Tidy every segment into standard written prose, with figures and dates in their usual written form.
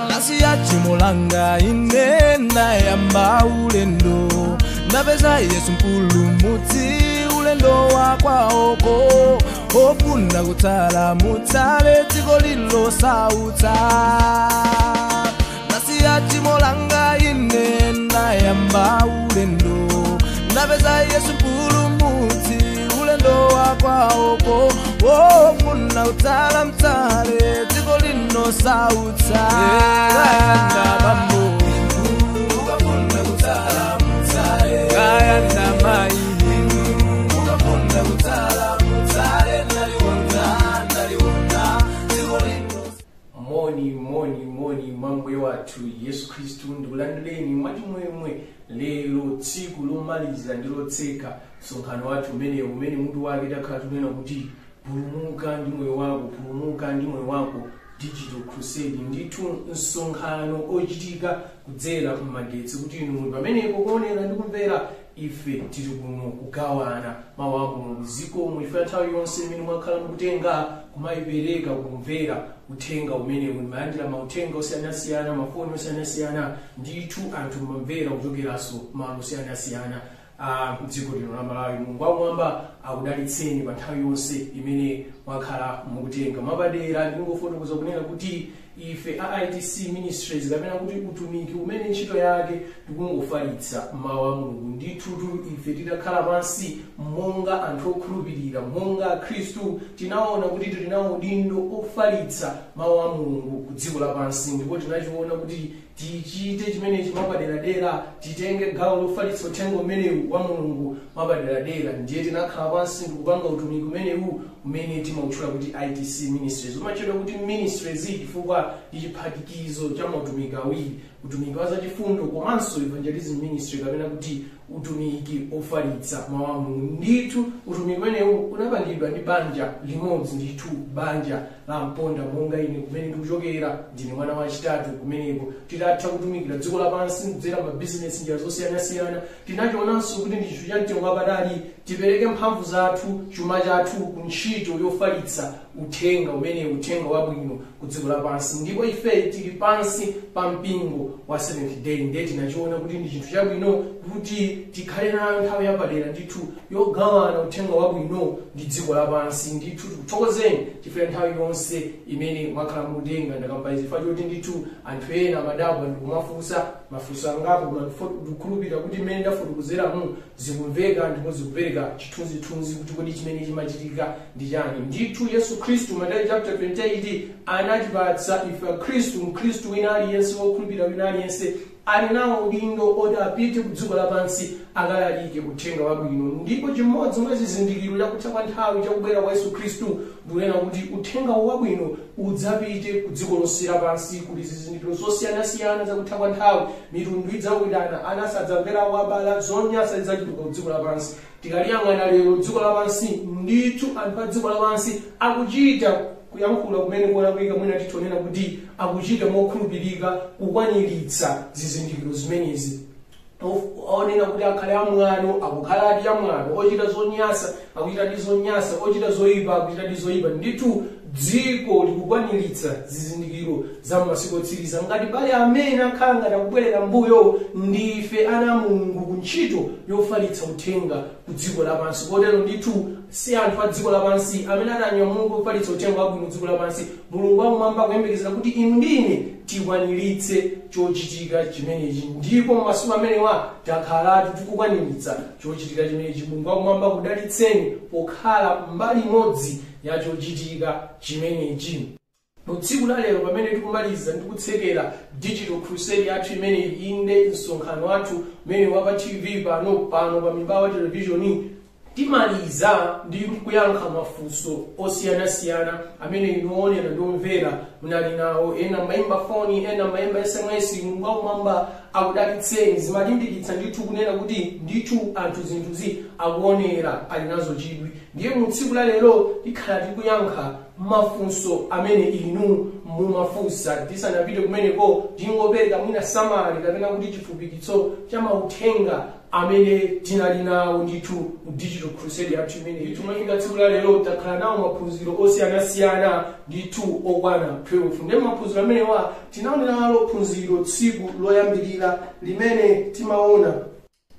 Nasiya ine nayamba ulendo ndapeza Yesu mpulumutsi ulendo wa kwaoko ofuna kutsala mutsale dziko lilosautsa. Nasiya tshimo ine nayamba ulendo ndapeza Yesu mpulumutsi ulendo wa kwaoko ofuna kutsala mutsale dziko linosautsa. Moni moni moni mwambuye wathu Yesu Khristu ndikulandireni mwachimwemwe lero tsiku lomaliza ndi lotseka msonkhano wathu umenewu umene mutu wake takhala tikunena kuti pulumuka ndi moyo wako, pulumuka ndi moyo wako digital crusade. Ndithu msonkhano ochitika kudzera m'magetsi kuti inu muli pamenepo kuonera ndi kumvera, ife tili kuno kugawana mawu a Mulungu. Zikomo ife nthawi yonse imene mwakhala mukutenga kumayipereka kumvera uthenga umenewu, malandira mauthenga osiyanasiyana, mafoni osiyanasiyana, ndithu anthu mumamvera kuchokeranso malo osiyanasiyana a dziko lino la Malawi. Mulungu wakumwamba akudalitseni pa nthawi yonse imene mwakhala mukutenga. Mwapadera ndingofotokoza kunena kuti ife a ITC Ministries kapena kuti utumiki umene ntchito yake tikungofalitsa mawu a Mulungu. Ndithutu ife titakhala pansi monga anthu okhulupirira, monga Khristu, tinaona kuti tilinawo udindo ofalitsa mawu a Mulungu ku dziko lapansi, ndipo tinachiona kuti tichite chimenechi mwapaderadera, titenge gawo lofalitsa uthenga umenewu wa Mulungu mwapaderadera. Ndiye tinakhala pansi ndikupanga utumiki umenewu umene timautchula kuti ITC Ministries. Umatchedwa kuti Ministries chifukwa ndi chiphatikizo cha mautumiki awiri, utumiki wa zachifundo komanso evangelism ministry kapena kuti utumiki ofalitsa mawu a Mulungu. Ndithu utumiki umenewu unapangidwa ndi banja limodzi, ndithu banja la Mponda, monga ine kumene ndikuchokera, ndine mwana wachitatu kumeneko. Titatha kutumikira dziko lapansi kudzera mabizinesi njira zosiyanasiyana, tinachionanso kuti ndi chinthu cha mtengo wapatali tipereke mphamvu zathu, chuma chathu ku ntchito yofalitsa uthenga umene uthenga wabwino ku dziko lapansi. Ndipo ife tili pansi pa mpingo wa Seventh Day, ndiye tinachiona kuti ndi chinthu chabwino kuti tikhale nayo nthawi yapadera ndithu yogawana uthenga wabwino ndi dziko lapansi. Ndithu tikuthokozeni chifukwa nthawi yonse imene mwakhala mukutenga. Ndakamba izi chifukwa choti ndithu anthu ena amadabwa ndikumafunsa mafunso angapo, koma ndikukhulupirira kuti mmene ndafotokozeramu zikumveka ndipo zikupereka chithunzithunzi kuti kodi chimene chimachitika ndi chani. Ndithu Yesu Khristu Mateyu chapter 28 anatipatsa ife Khristu, mkhristu wina aliyense, wokhulupirira wina aliyense ali nawo udindo oti apite ku dziko lapansi akalalike uthenga wabwino. Ndipo chimodzi mwa zizindikiro chakutha kwa nthawi chakubwera kwa Yesu Khristu ndikunena kuti uthenga wabwino udzapite ku dziko lonse lapansi. Kuli zizindikiro zosiyanasiyana zakutha kwa nthawi, mitundu idzawirana, ana sadzamvera wabala, zonyansa zidzachuluka ku dziko lapansi. Tikaliyang'ana lero dziko lapansi, ndithu anthu a dziko lapansi akuchita kuyankhula kumene kolakwika, mwina titonena kuti akuchita mokhulupirika kukwaniritsa zizindikiro zimenezi. Onena kuti akhale amwano akukhala ati amwano, ochita zonyansa akuchita ndi zonyansa, ochita zoyipa akuchita ndi zoyipa. Ndithu dziko likukwaniritsa zizindikiro za masiku otsiriza. Ngati pali amene akhala ngati akubwerera mbuyo, ndife ana a Mulungu ku ntchito yofalitsa uthenga ku dziko lapansi. Kotero ndithu si anthu a dziko lapansi amene atanyamuka kufalitsa uthenga wabwino dziko lapansi. Mulungu wakumwamba akuyembekezera kuti inu ndi ine tikwaniritse chochitika chimenechi, ndipo m'masiku amenewa takhalatu tikukwaniritsa chochitika chimenechi. Mulungu wakumwamba akudalitseni pokhala mbali imodzi ya chochitika chimenechi. Mu tsiku la lero pamene tikumaliza ndi kutsekera digital crusade yathu imeneyi, inde msonkhano wathu umene wa pa TV pano pano pa Mibawa Television, timaliza ndi kuyankha mafunso osiyanasiyana amene inu oonera ndi omvera munali nawo. Ena mayimba foni, ena mayimba SMS. Mulungu wakumwamba akudalitseni. Zimalimbikitsa ndithu kunena kuti ndithu anthu zinthuzi akuonera, ali nazo chidwi. Ndiye mu tsiku la lero tikhala tikuyankha mafunso amene inu Mumafunsa. Tisanapite kumeneko, tingopereka mwina summary kapena kuti chifupikitso cha mauthenga amene tinali nawo ndithu mu Digital Crusade yathu imene tumafika tsiku la lero. Takhala nawo maphunziro osiyanasiyana ndithu okwana 12. Ndiye maphunziro amenewa tinaonera phunziro tsiku loyambirira limene timaona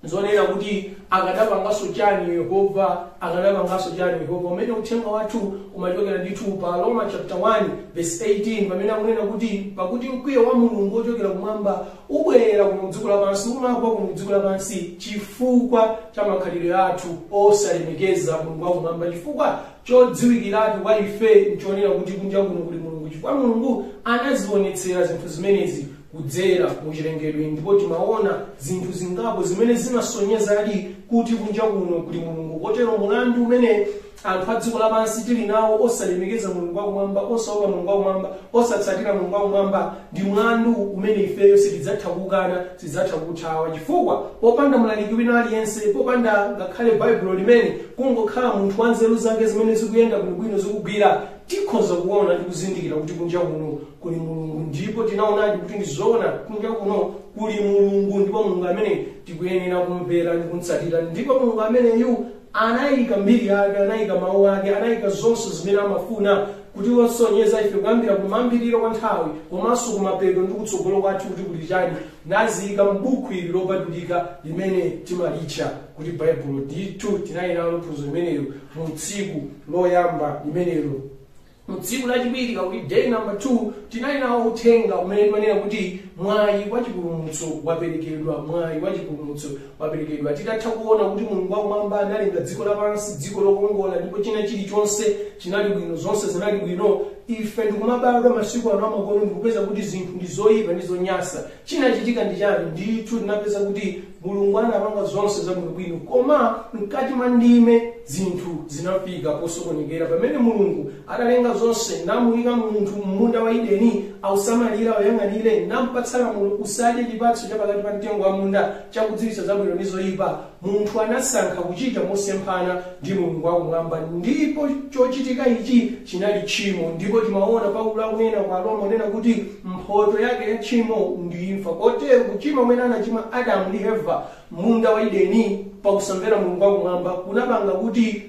zonena kuti akadapanganso chani Yehova, akadapanganso chani Yehova, umene uthenga wathu umachokera ndithu pa Roma chapter 1 verse 18, pamene akunena kuti pakuti mkwiyo wa Mulungu ochokera kumwamba ubwera kuno dziko lapansi, umagwa kuno dziko lapansi chifukwa cha makhalidwe athu osalemekeza Mulungu wakumwamba. Chifukwa chodziwikiratu kwa ife nchonena kuti kunja kuno kuli Mulungu, chifukwa Mulungu anazionetsera zinthu zimenezi kudzera muchilengedwe. Ndipo timaona zinthu zingapo zimene zimasonyezadi kuti kunja kuno kuli Mulungu. Kotero mulandu umene anthu a dziko lapansi tili nawo osalemekeza Mulungu wakumwamba, osaopa Mulungu wakumwamba, osatsatira Mulungu wakumwamba, ndi mlandu umene ifeyo sitidzatha kukana, sitidzatha kuthawa, chifukwa popanda mlaliki wina aliyense, popanda ngakhale Baibulo limene, kungokhala munthu wa nzeru zake zimene zikuyenda bwinobwino, zikugwira, tikhoza kuona ndi kuzindikira kuti kunja kuno kuli Mulungu. Ndipo tinaonadi kuti ndi zoona, kunja kuno kuli Mulungu, ndipo Mulungu amene tikuyenera kumvera ndi kumtsatira. Ndipo Mulungu ameneyu anayika mbiri yake, anayika mawu ake, anayika zonse zimene amafuna kuti wasonyeza ife kuyambira kumayambiriro kwa nthawi komanso kumapeto ndi kutsogolo kwathu kuti kuli chani, naziyika m'buku ili lopatulika limene timalitcha kuti Baibulo. Ndithu tinali nalo phunziro limenelo mu tsiku loyamba limenelo. Mu tsiku lachiwiri, kakuti day number 2, tinali nawo uthenga umene timanena kuti mwayi wa chipulumutso waperekedwa, mwayi wa chipulumutso waperekedwa. Titatha kuona kuti Mulungu wakumwamba analenga dziko lapansi, dziko lokongola, ndipo china chilichonse chinali bwino, zonse zinali bwino, ife ndikumabadwa masiku ano amakono ndikupeza kuti zinthu ndi zoyipa ndi zonyasa. Chinachitika ndi chani? Ndithu tinapeza kuti Mulungu anapanga zonse zabwinobwino, koma mkati mwa ndime zinthu zinafika posokonekera. Pamene Mulungu atalenga zonse, namuyika munthu m'munda wa Edeni ausamalira, awuyang'anire, nampatsa lamulo, usadye chipatso cha pakati pa mtengo wa munda chakudziwitsa zabwino ndi zoyipa, munthu anasankha kuchita mosemphana ndi Mulungu wakumwamba, ndipo chochitika ichi chinali tchimo. Ndipo timaona Paulo akunena kwa Aroma, unena kuti mphoto yake ya tchimo ndi imfa. Kotero kuchimwa umene anachimwa Adamu ndi Eva munda wa Edeni pakusamvera Mulungu wakumwamba kunapanga kuti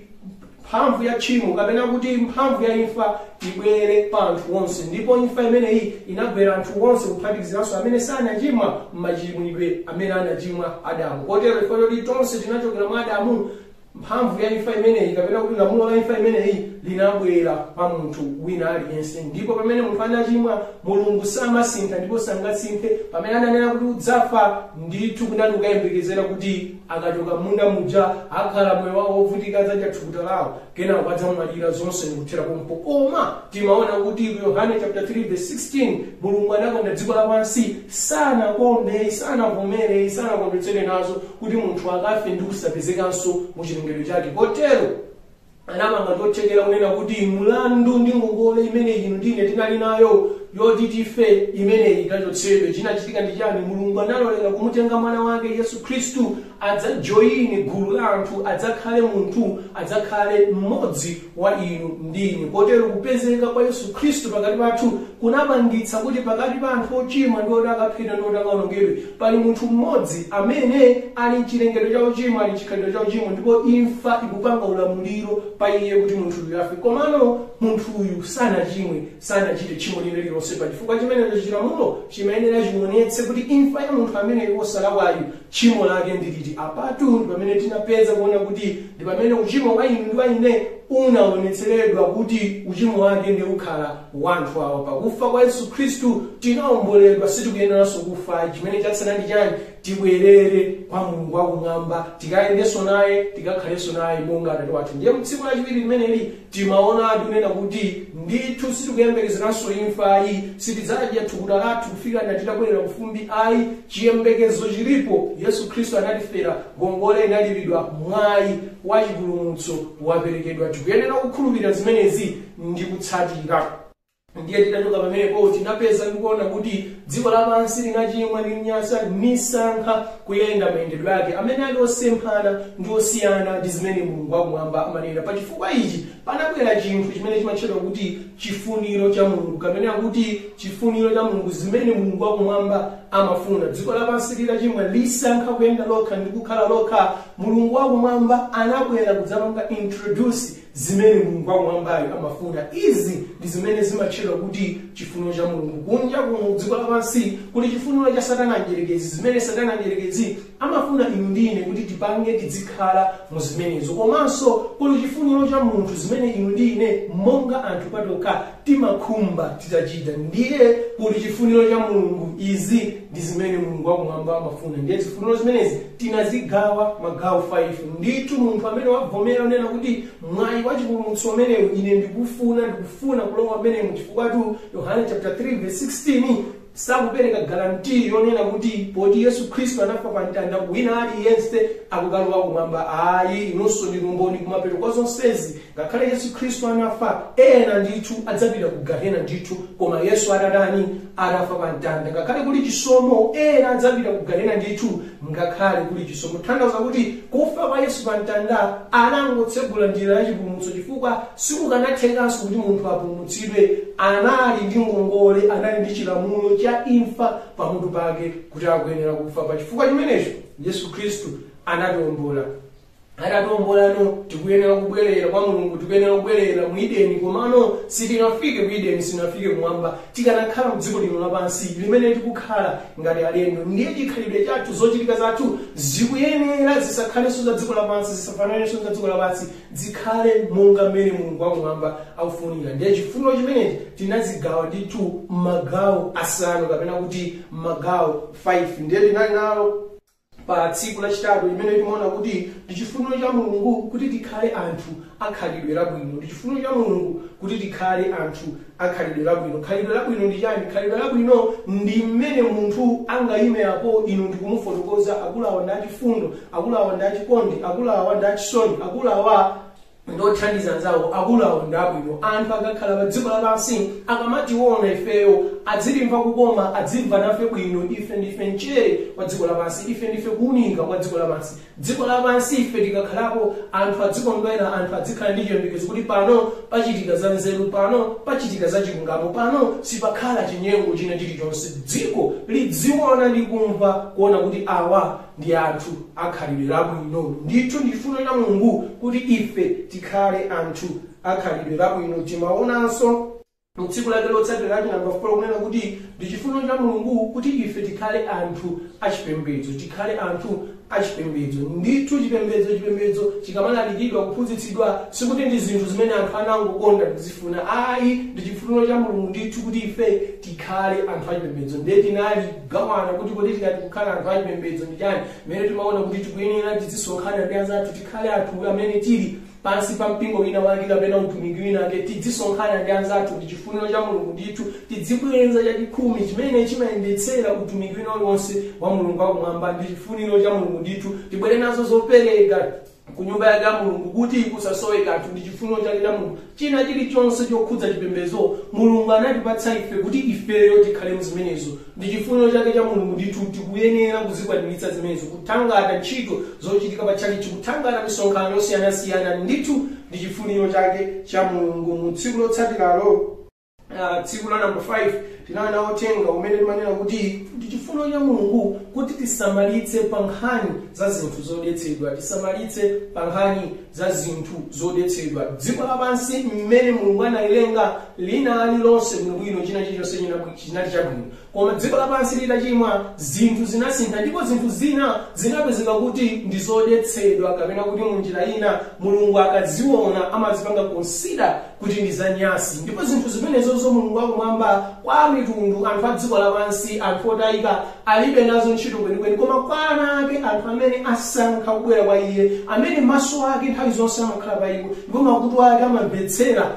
mphamvu ya tchimo kapena kuti mphamvu ya imfa ibwere pa anthu onse, ndipo imfa imeneyi inagwera anthu onse, kuphatikiziranso amene sanachimwa m'machimwidwe amene anachimwa Adamu. Kotero chifukwa choti tonse tinachokera mwa Adamu, mphamvu ya imfa imeneyi kapena kuti lamulo la imfa imeneyi linabwera pa munthu wina aliyense. Ndipo pamene munthu anachimwa, Mulungu samasintha ndipo sangasinthe. Pamene ananena kuti udzafa, ndithu kunali kukayembekezera kuti akachoka munda muja akhala moyo wawo wovutika, adzadya thukuta lawo, kenako adzamwalira, zonse ndikuthera pompo. Koma timaona kuti ku Yohane chapter 3 verse 16, Mulungu anakonda dziko lapansi, sanakonde, sanavomere, sanakondwetsere nazo kuti munthu akafe ndi kusapezekanso mu chilengedwe chake. Kotero anapanga chothekera kunena kuti mlandu ndi ngongole imene inu ndine tinali nayo yoti tife imeneyi ikachotsedwe. Chinachitika ndi chani? Mulungu analolera kumutenga mwana wake Yesu Khristu adzajoyine gulu la anthu, adzakhale munthu, adzakhale mmodzi wa inu ndi ine. Kotero kupezeka kwa Yesu Khristu pakati pathu kunapangitsa kuti pakati pa anthu ochimwa ndi oti akaphedwa ndi oti akaonongedwe pali munthu mmodzi amene ali mchilengedwe cha uchimo, ali mchikhalidwe cha uchimo, ndipo imfa ikupanga ulamuliro pa iye kuti munthuyu afe. Komano munthuyu sanachimwe, sanachite tchimo lina lililonse. Pa chifukwa chimenecho chilamulo chimayenera chionetse kuti imfa ya munthu ameneyo wosalakwayu, tchimo lake ndi liti. Apatu ndi pamene tinapeza kuona kuti ndi pamene uchimo wa inu ndi wa ine unaonetseredwa, kuti uchimo wake ndi ukhala wanthu awa. Pakufa kwa Yesu Khristu tinawomboledwa, sitikuyeneranso kufa. Chimene chatsala ndi chani? Tibwerere kwa Mulungu wakumwamba, tikayendenso naye, tikakhalenso naye monga Atate wathu. Ndiye mtsiku lachiwiri limeneli timaona kunena kuti ndithu sitikuyembekezeranso imfa ayi, sitidzadya thukuta lathu kufika na titabwerera kufumbi ayi. Chiyembekezo chilipo, Yesu Khristu anatifera, ngongole inalipidwa, mwayi wa chipulumutso waperekedwa. Tikuyenera kukhulupirira zimenezi ndi kutsatira. Ndiye titachoka pamenepo tinapeza ndikuona kuti dziko lapansi linachimwa, linyasa, nisankha kuyenda mayendedwe ake amene ali osemphana ndi osiyana ndi zimene Mulungu wakumwamba amanena. Pachifukwa ichi Panabwera chinthu chimene chimatchedwa kuti chifuniro cha Mulungu, kapena kuti chifuniro cha Mulungu, zimene Mulungu wakumwamba amafuna. Dziko lapansi litachimwa, lisankha kuyenda lokha ndi kukhala lokha, Mulungu wakumwamba anabwera kudzapanga introduce zimene Mulungu wakumwambayo amafuna. Izi ndi zimene zimatchedwa kuti chifuniro cha Mulungu. Kunja kuno dziko lapansi kuli chifuniro cha Satana mdierekezi, zimene Satana mdierekezi amafuna inu ndi ine kuti tipange, tizikhala mu zimenezo. Komanso kuli chifuniro cha munthu, zimene inu ndi ine monga anthu patokha timakhumba titachita. Ndiye kuli chifuniro cha Mulungu, izi ndi zimene Mulungu wakumwamba amafuna. Ndiye zifuniro zimenezi tinazigawa magawo 5. Ndithu munthu amene wavomera unena kuti mwayi wa chipulumutso umenewu ine ndikufuna kulowa umenemu, chifukwa Yohane chapter 3 verse 16 sakupereka guarantee yonena kuti poti Yesu Khristu anafa pa mtanda wina aliyense akukalowa kumwamba. Ayi, inunso ndinu mboni kumapeto kwa zonsezi. Ngakhale Yesu Khristu anafa, ena ndithu adzapita ku gahena ndithu, koma Yesu atatani? Atafa pa mtanda. Ngakhale kuli chisomo, ena adzapita ku gahena ndithu, ngakhale kuli chisomo. Tanthauza kuti kufa kwa Yesu pa mtanda anangotsegula njira ya chipulumutso, chifukwa sikukanathekanso kuti munthu apulumutsidwe. Anali ndi ngongole, anali ndi chilamulo cha imfa pamutu pake kuti akuyenera kufa. Pa chifukwa chimenecho Yesu Khristu anatiwombola. Atatiwombolano, tikuyenera kubwerera kwa Mulungu, tikuyenera kubwerera mu Edeni. Komano sitinafike ku Edeni, sitinafike kumwamba, tikanakhala mdziko lino lapansi limene tikukhala ngati alendo. Ndiye chikhalidwe chathu, zochitika zathu zikuyenera zisakhalenso za dziko lapansi, zisafananenso za dziko lapansi, zikhale monga mmene Mulungu wakumwamba akufunira. Ndiye chifuniro chimenechi tinazigawa ndithu m'magawo 5 kapena kuti m'magawo 5. Ndiye tinali nalo pa tsiku lachitatu limene timaona kuti ndi chifuniro cha Mulungu kuti tikhale anthu akhalidwe labwino. Ndi chifuniro cha Mulungu kuti tikhale anthu akhalidwe labwino. Khalidwe labwino ndi chani? Khalidwe labwino ndi mmene munthu angayime apo, inu ndikumufotokoza, akulu awa ndi achifundo, akulu awa ndi achikondi, akulu awa ndi achisoni, akulu awa ndothandiza anzawo, akulu awa ndi abwino. Anthu akakhala pa dziko lapansi, akamationa ifeyo adzilimva kukoma, adzimva nafe bwino. Ife ndife mchere wa dziko lapansi, ife ndife kuwunika kwa dziko lapansi. Dziko lapansi ife tikakhalapo, anthu adzikondwera, anthu adzikhala ndi chiyembekezo kuti pano pachitika za nzeru, pano pachitika za chilungamo, pano sipakhala chinyengo china chilichonse. Dziko lidziona ndi kumva kuona kuti awa ndi anthu akhalidwe labwino. Ndithu ndi chifuniro cha Mulungu kuti ife tikhale anthu akhalidwe labwino. Timaonanso tsiku lake lotsatira lake namba 4 kunena kuti ndi chifuniro cha Mulungu kuti ife tikhale anthu achipembedzo, tikhale anthu achipembedzo. Ndithu chipembedzo chikamalalikidwa, kuphunzitsidwa, sikuti ndi zinthu zimene anthu anangokonda kuzifuna, ayi. Ndi chifuniro cha Mulungu ndithu kuti ife tikhale anthu achipembedzo. Ndiye tinali kugawana kuti kodi tikati kukhala anthu achipembedzo ndi chani, mmene timaona kuti tikuyenera tizisonkhana ndi anzathu, tikhale anthu amene tili pansi pa mpingo wina wake kapena utumiki wina wake, tidzisonkhana ndi anzathu. Ndi chifuniro cha Mulungu ndithu tidzibwenza chachikhumi chimene chimayendetsera utumiki wina uliwonse wa Mulungu wakumwamba. Ndi chifuniro cha Mulungu ndithu tibwere nazo zopereka ku nyumba yake ya Mulungu kuti kusasowe kanthu. Ndi chifuniro chake cha Mulungu. China chilichonse chokhudza chipembedzo, Mulungu anatipatsa ife kuti ifeyo tikhale mzimenezo. Ndi chifuniro chake cha Mulungu ndithu tikuyenera kuzikwaniritsa zimenezo, kuthangata ntchito zochitika pa tchalitchi, kuthangata misonkhano yosiyanasiyana. Ndithu ndi chifuniro chake cha Mulungu. Mu tsiku lotsatiralo, tsiku la namba 5, tinali nawo uthenga umene timanena kuti ndi chifuniro cha Mulungu kuti tisamalitse pa nkhani za zinthu zodetsedwa, tisamalitse pa nkhani za zinthu zodetsedwa. Dziko lapansi mmene Mulungu analilenga linali lonse bwinobwino, china chilichonse chinali chabwino, koma dziko lapansi litachimwa zinthu zinasintha, ndipo zinthu zina zinapezeka kuti ndi zodetsedwa, kapena kuti munjira ina Mulungu akaziona amazipanga consider kuti ndi zanyasi. Ndipo zinthu zimenezozo Mulungu wakumwamba kwa mitundu, anthu a dziko lapansi, anthu otayika, alibe nazo ntchito kwenikweni, koma kwa ana ake, anthu amene asankha kubwera kwa iye, amene maso ake nthawi zonse amakhala pa iwo ndipo makutu ake amamvetsera,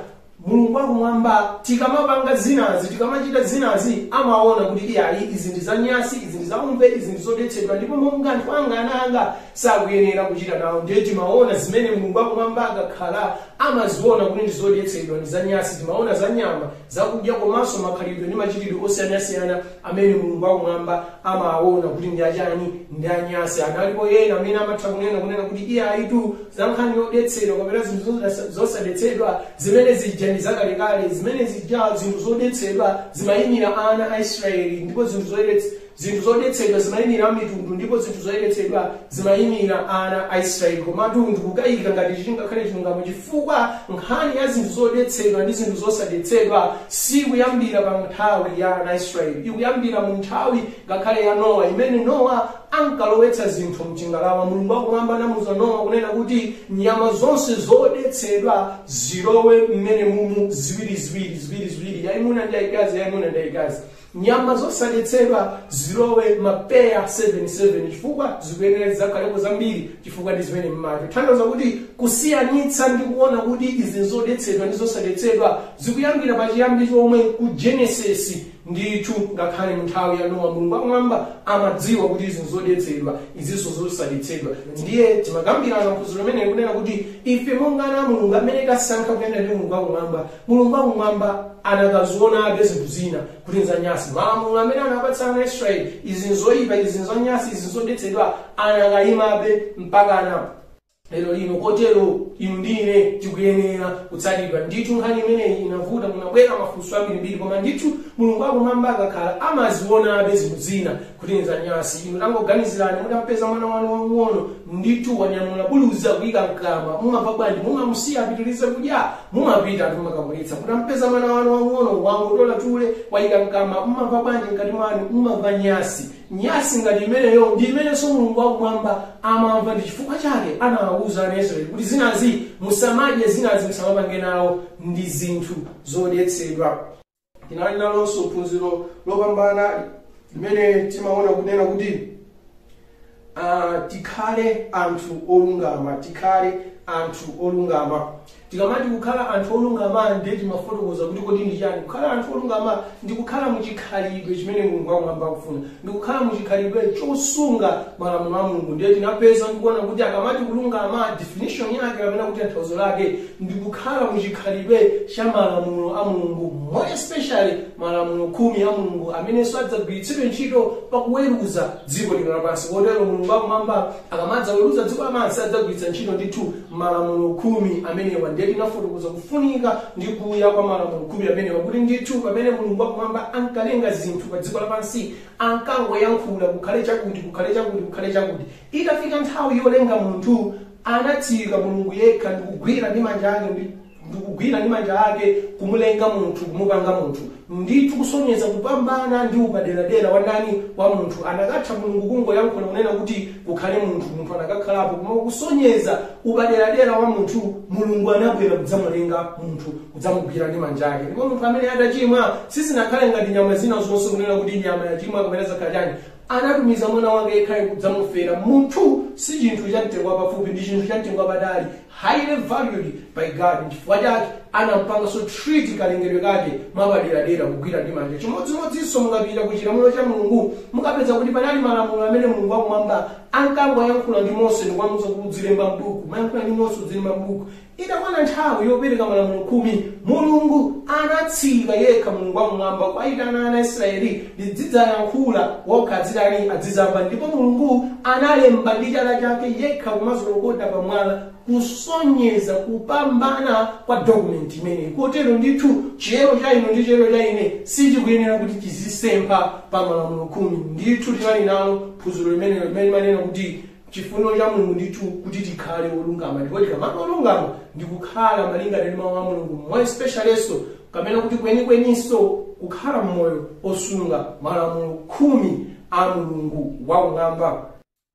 Mulungu wakumwamba tikamapanga zinazi, tikamachita zinazi, amaona kuti iyayi, izi ndi zanyasi, izi ndi zaumve, izi ndi zodetsedwa, ndipo monga anthu anga, ana anga, sakuyenera kuchita nawo. Ndiye timaona zimene Mulungu wakumwamba akakhala amaziona kuti ndi zodetsedwa, ndi zanyasi. Timaona za nyama, zakudya, komanso makhalidwe ndi machitidwe osiyanasiyana amene Mulungu wakumwamba amaona kuti ndi achani, ndi anyasi. Analipo ena amene amatha kunena kuti iye ayitu za nkhani yodetsedwa kapena zinthu zosadetsedwa zimene zija ndi zakalekale, zimene zija zinthu zodetsedwa zimayimira ana a Israeli, ndipo zinthu zodetsedwa zimayimira mitundu, ndipo zinthu zoyeretsedwa zimayimira ana a Israeli. Komatu ndikukayika ngati chingakhale chilungamo, chifukwa nkhani ya zinthu zodetsedwa ndi zinthu zosadetsedwa sikuyambira pa nthawi ya ana a Israeli, ikuyambira mu nthawi ngakhale ya Nowa, imene Nowa ankalowetsa zinthu mchingalawa. Mulungu wakumwamba anamuuza Nowa kunena kuti nyama zonse zodetsedwa zilowe mmene mumu ziwiriziwiri, ziwiriziwiri, yayimuna ndi yayikazi, yayimuna ndi yayikazi. Nyama zosadetsedwa zilowe mapeya 77, chifukwa zikuyenera zizakhalepo zambiri, chifukwa ndi zimene mmacho. Tanthauza kuti kusiyanitsa ndi kuona kuti izi zodetsedwa ndi zosadetsedwa zikuyambira pachiyambi chomwe ku Genesis ndithu. Ngakhale mu nthawi ya Nowa, Mulungu wakumwamba amadziwa kuti izi zodetsedwa, izinso zosadetsedwa. Ndiye timakambirana phunziro limene kunena kuti ife monga ana a Mulungu amene tasankha kuyenda ndi Mulungu wakumwamba, Mulungu wakumwamba anakazionabe zinthu zina kuti nzanyasi. Malamulo amene anapatsa ana Israeli, izi nzoyipa, izi nzanyasi, izi nzodetsedwa, anakayimabe mpakana lero lino. Kotero inu ndi ine tikuyenera kutsatidwa ndithu. Nkhani imeneyi inavuta, munabwera mafunso ambirimbiri, koma ndithu Mulungu wakumwamba akakhala amazionabe zinthu zina kuti nzanyasi. Inu tangoganizirani, mutampeza mwana wanu wang'ono ndithu wanyamula buluza kuyika mkamwa, mumamva bwanji? Mumamusiya apitirize kudya? Mumapita mumakamuletsa. Mutampeza mwana wanu wang'ono wangotola chule wayika mkamwa, mumamva bwanji mkati mwanu? Mumamva nyasi. Nyasi ngati imeneyo ndi imenenso Mulungu wakumwamba amamva. Ndi chifukwa chake anawawuza ana Israeli kuti zinazi musamadye, zinazi musamapange nawo, ndi zinthu zodetsedwa. Tinali nalonso phunziro lopambana limene timaona kunena kuti tikhale anthu olungama, tikhale anthu olungama. Tikamati kukhala anthu olungama, ndiye timafotokoza kuti kodi ndi chani kukhala anthu olungama? Ndi kukhala muchikhalidwe chimene Mulungu wakumwamba akufuna, ndi kukhala muchikhalidwe chosunga malamulo a Mulungu. Ndiye tinapeza ndikuona kuti akamati kulungama, definition yake kapena kuti tanthauzo lake ndi kukhala muchikhalidwe cha malamulo a Mulungu, more especially malamulo 10 a Mulungu amenenso adzagwiritsidwe ntchito pakuweruza dziko lino lapansi. Kotero Mulungu wakumwamba akamadzaweruza dziko lapansi adzagwiritsa ntchito ndithu malamulo 10 amenewa. Ndiye tinafotokoza kufunika ndi kuya kwa malamulo 10 amenewa, kuti ndithu pamene Mulungu wakumwamba ankalenga zinthu pa dziko lapansi ankangoyankhula kukhale chakuti, kukhale chakuti, kukhale chakuti. Itafika nthawi yolenga munthu, anatsika Mulungu yekha ndikugwira ndi manja ake ndikugwira ndi manja ake kumulenga munthu, kumupanga munthu ndithu, kusonyeza kupambana ndi upaderadera wa ndani? Wa munthu. Anakatha Mulungu kungoyankhula kunena kuti kukhale munthu, munthu anakakhalapo, koma kusonyeza upaderadera wa munthu, Mulungu anabwera kudzamulenga munthu, kudzamugwira ndi manja ake. Ndipo munthu amene adachimwa, sizinakhale ngati nyama zina zonse kunena kuti nyama yachimwa kapena zakhala chani, anatumiza mwana wake yekhayo kudzamufera. Munthu si chinthu cha mtengo wapafupi, ndi chinthu cha mtengo wapatali, highly valued by God. Chifukwa chake anampanganso treat kalengedwe kake mwapaderadera, kugwira ndi manja. Chimodzimodzinso mukapita ku chilamulo cha Mulungu, mukapeza kuti panali malamulo amene Mulungu wakumwamba ankangoyankhula ndi Mose ndikuwamuza kuti udzilemba mbuku, mayankhula ndi Mose udzilemba mbuku. Itakwana nthawi yopereka malamulo 10, Mulungu anatsika yekha, Mulungu wakumwamba, kwayitana ana Israeli, ndizidzayankhula wokha, adzitani? Adzizamba. Ndipo Mulungu analemba ndi chala chake yekha kumazolokoda pamwala, kusonyeza kupambana kwa document imeneyi. Kotero ndithu chiyero cha inu ndi chiyero cha ine sichikuyenera kuti chizisempha pa malamulo 10. Ndithu tinali nalo phunziro limenelo limene limanena kuti chifuniro cha Mulungu ndithu kuti tikhale olungama. Ndipo tikamati olungama, ndikukhala malingana ndi mawu a Mulungu, more especiallyso kapena kuti kwenikweninso kukhala mmoyo osunga malamulo 10 a Mulungu wakumwamba.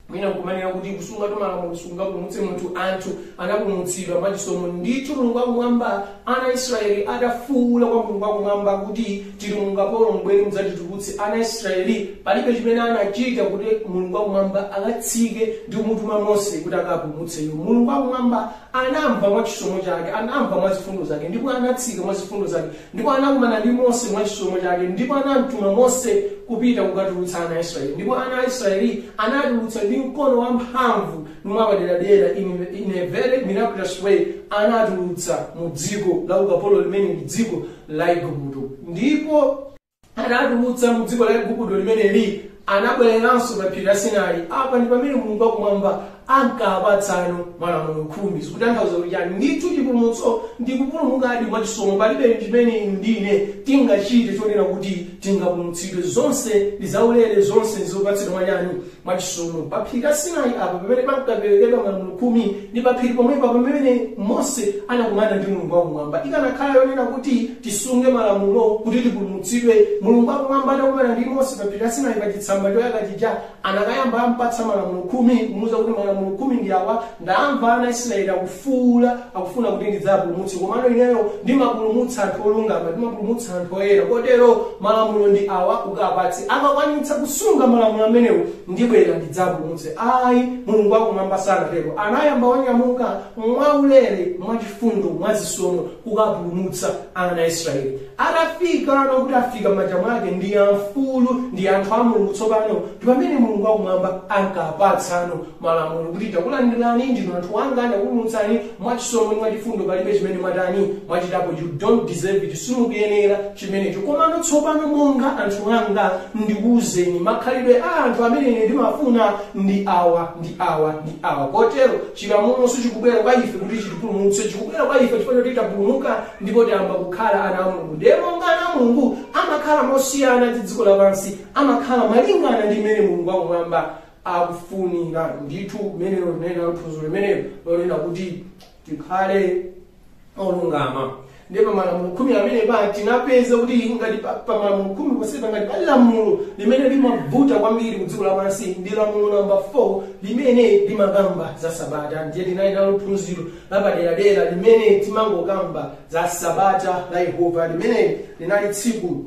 Mwina nkumanena kuti kusunga tu malamulo sungapulumutse munthu. Anthu anapulumutsidwa mwachisomo ndithu. Mulungu wakumwamba, ana Israeli atafuwula kwa Mulungu wakumwamba kuti tili mungapolo, mubwere mudzatitulutse, ana Israeli palibe chimene anachita kuti Mulungu wakumwamba akatsike ndi kumutuma Mose kuti akapulumutse iwo. Mulungu wakumwamba anamva mwa chisomo chake, anamva mwa zifundo zake, ndipo anatsika mwa zifundo zake, ndipo anakumana ndi Mose mwa chisomo chake, ndipo anamtuma Mose. kupita kukatulutsa ana a Israeli. Ndipo ana a Israeli anatulutsa ndi mkono wamphamvu mwapaderadera, in a very miraculous way, anatulutsa mu dziko la ukapolo limene ndi dziko la Igupto. Ndipo anatulutsa mu dziko la Igupto limeneli, anabwereranso pa phiri la Sinai. Apa ndi pamene Mulungu wakumwamba ankapatsano malamulo 10. Zikutanthauza kuti chani? Ndithu chipulumutso ndi kupulumukadi mwachisomo. Palibe chimene inu ndi ine tingachite chonena kuti tingapulumutsidwe. Zonse ndi zaulere, zonse ndi zopatsidwa mwachani? Mwachisomo. Pa phiri la Sinai apa pamene pankaperekedwa malamulo 10, ndi pa phiri pomwepa pamene Mose anakumana ndi Mulungu wakumwamba. Ikanakhala yonena kuti tisunge malamulo kuti tipulumutsidwe, Mulungu wakumwamba atakumana ndi Mose pa phiri la Sinai pa chitsamba choyaka chija, anakayamba ampatsa malamulo 10, kumuwuza kuti malamulo 10 ndi awa: ndamva ana Israeli akufuula, akufuna kuti ndidzapulumutse, komano ineyo ndimapulumutsa anthu olungama, ndimapulumutsa anthu oyera, kotero malamulo ndi awa, ukapatse, akakwanitsa kusunga malamulo amenewo ndibwera ndidzapulumutse. Ayi, Mulungu wakumwamba sanatero. Anayamba wanyamuka mwaulere, mwachifundo, mwazisomo kukapulumutsa ana a Israeli. Atafika ano kuti afika m'manja mwake, ndi amfulu, ndi anthu a Mulungu tsopano, ndi pamene Mulungu wakumwamba ankapatsano malamulo kuti takulandirani, ndinu anthu anga, ndakupulumutsani mwachisomo ndi mwachifundo, palibe chimene mwatani, mwachitapo, you don't deserve it, simukuyenera chimenecho. Komano tsopano monga anthu anga ndikuwuzeni makhalidwe a anthu amene ine ndimafuna ndi awa, ndi awa, ndi awa. Kotero chilamulo sichikubwera kwa ife kuti chitipulumutse, chikubwera kwa ife chifukwa choti tapulumuka ndipo tayamba kukhala ana a Mulungu. Ndiye monga ana a Mulungu amakhala mosiyana ndi dziko lapansi, amakhala malingana ndi mmene Mulungu wakumwamba akufunira. Ndithu limenelo linena phunziro limenelo lonena kuti tikhale olungama. Ndiye pamalamulo 10 amene pa tinapeza kuti ngati pamalamulo 10 posepa, ngati pali lamulo limene limavuta kwambiri ku dziko lapansi ndi lamulo namba 4 limene limakamba za sabata. Ndiye tinali nalo phunziro lapaderadera limene timangokamba za sabata la Yehova, limene linali tsiku,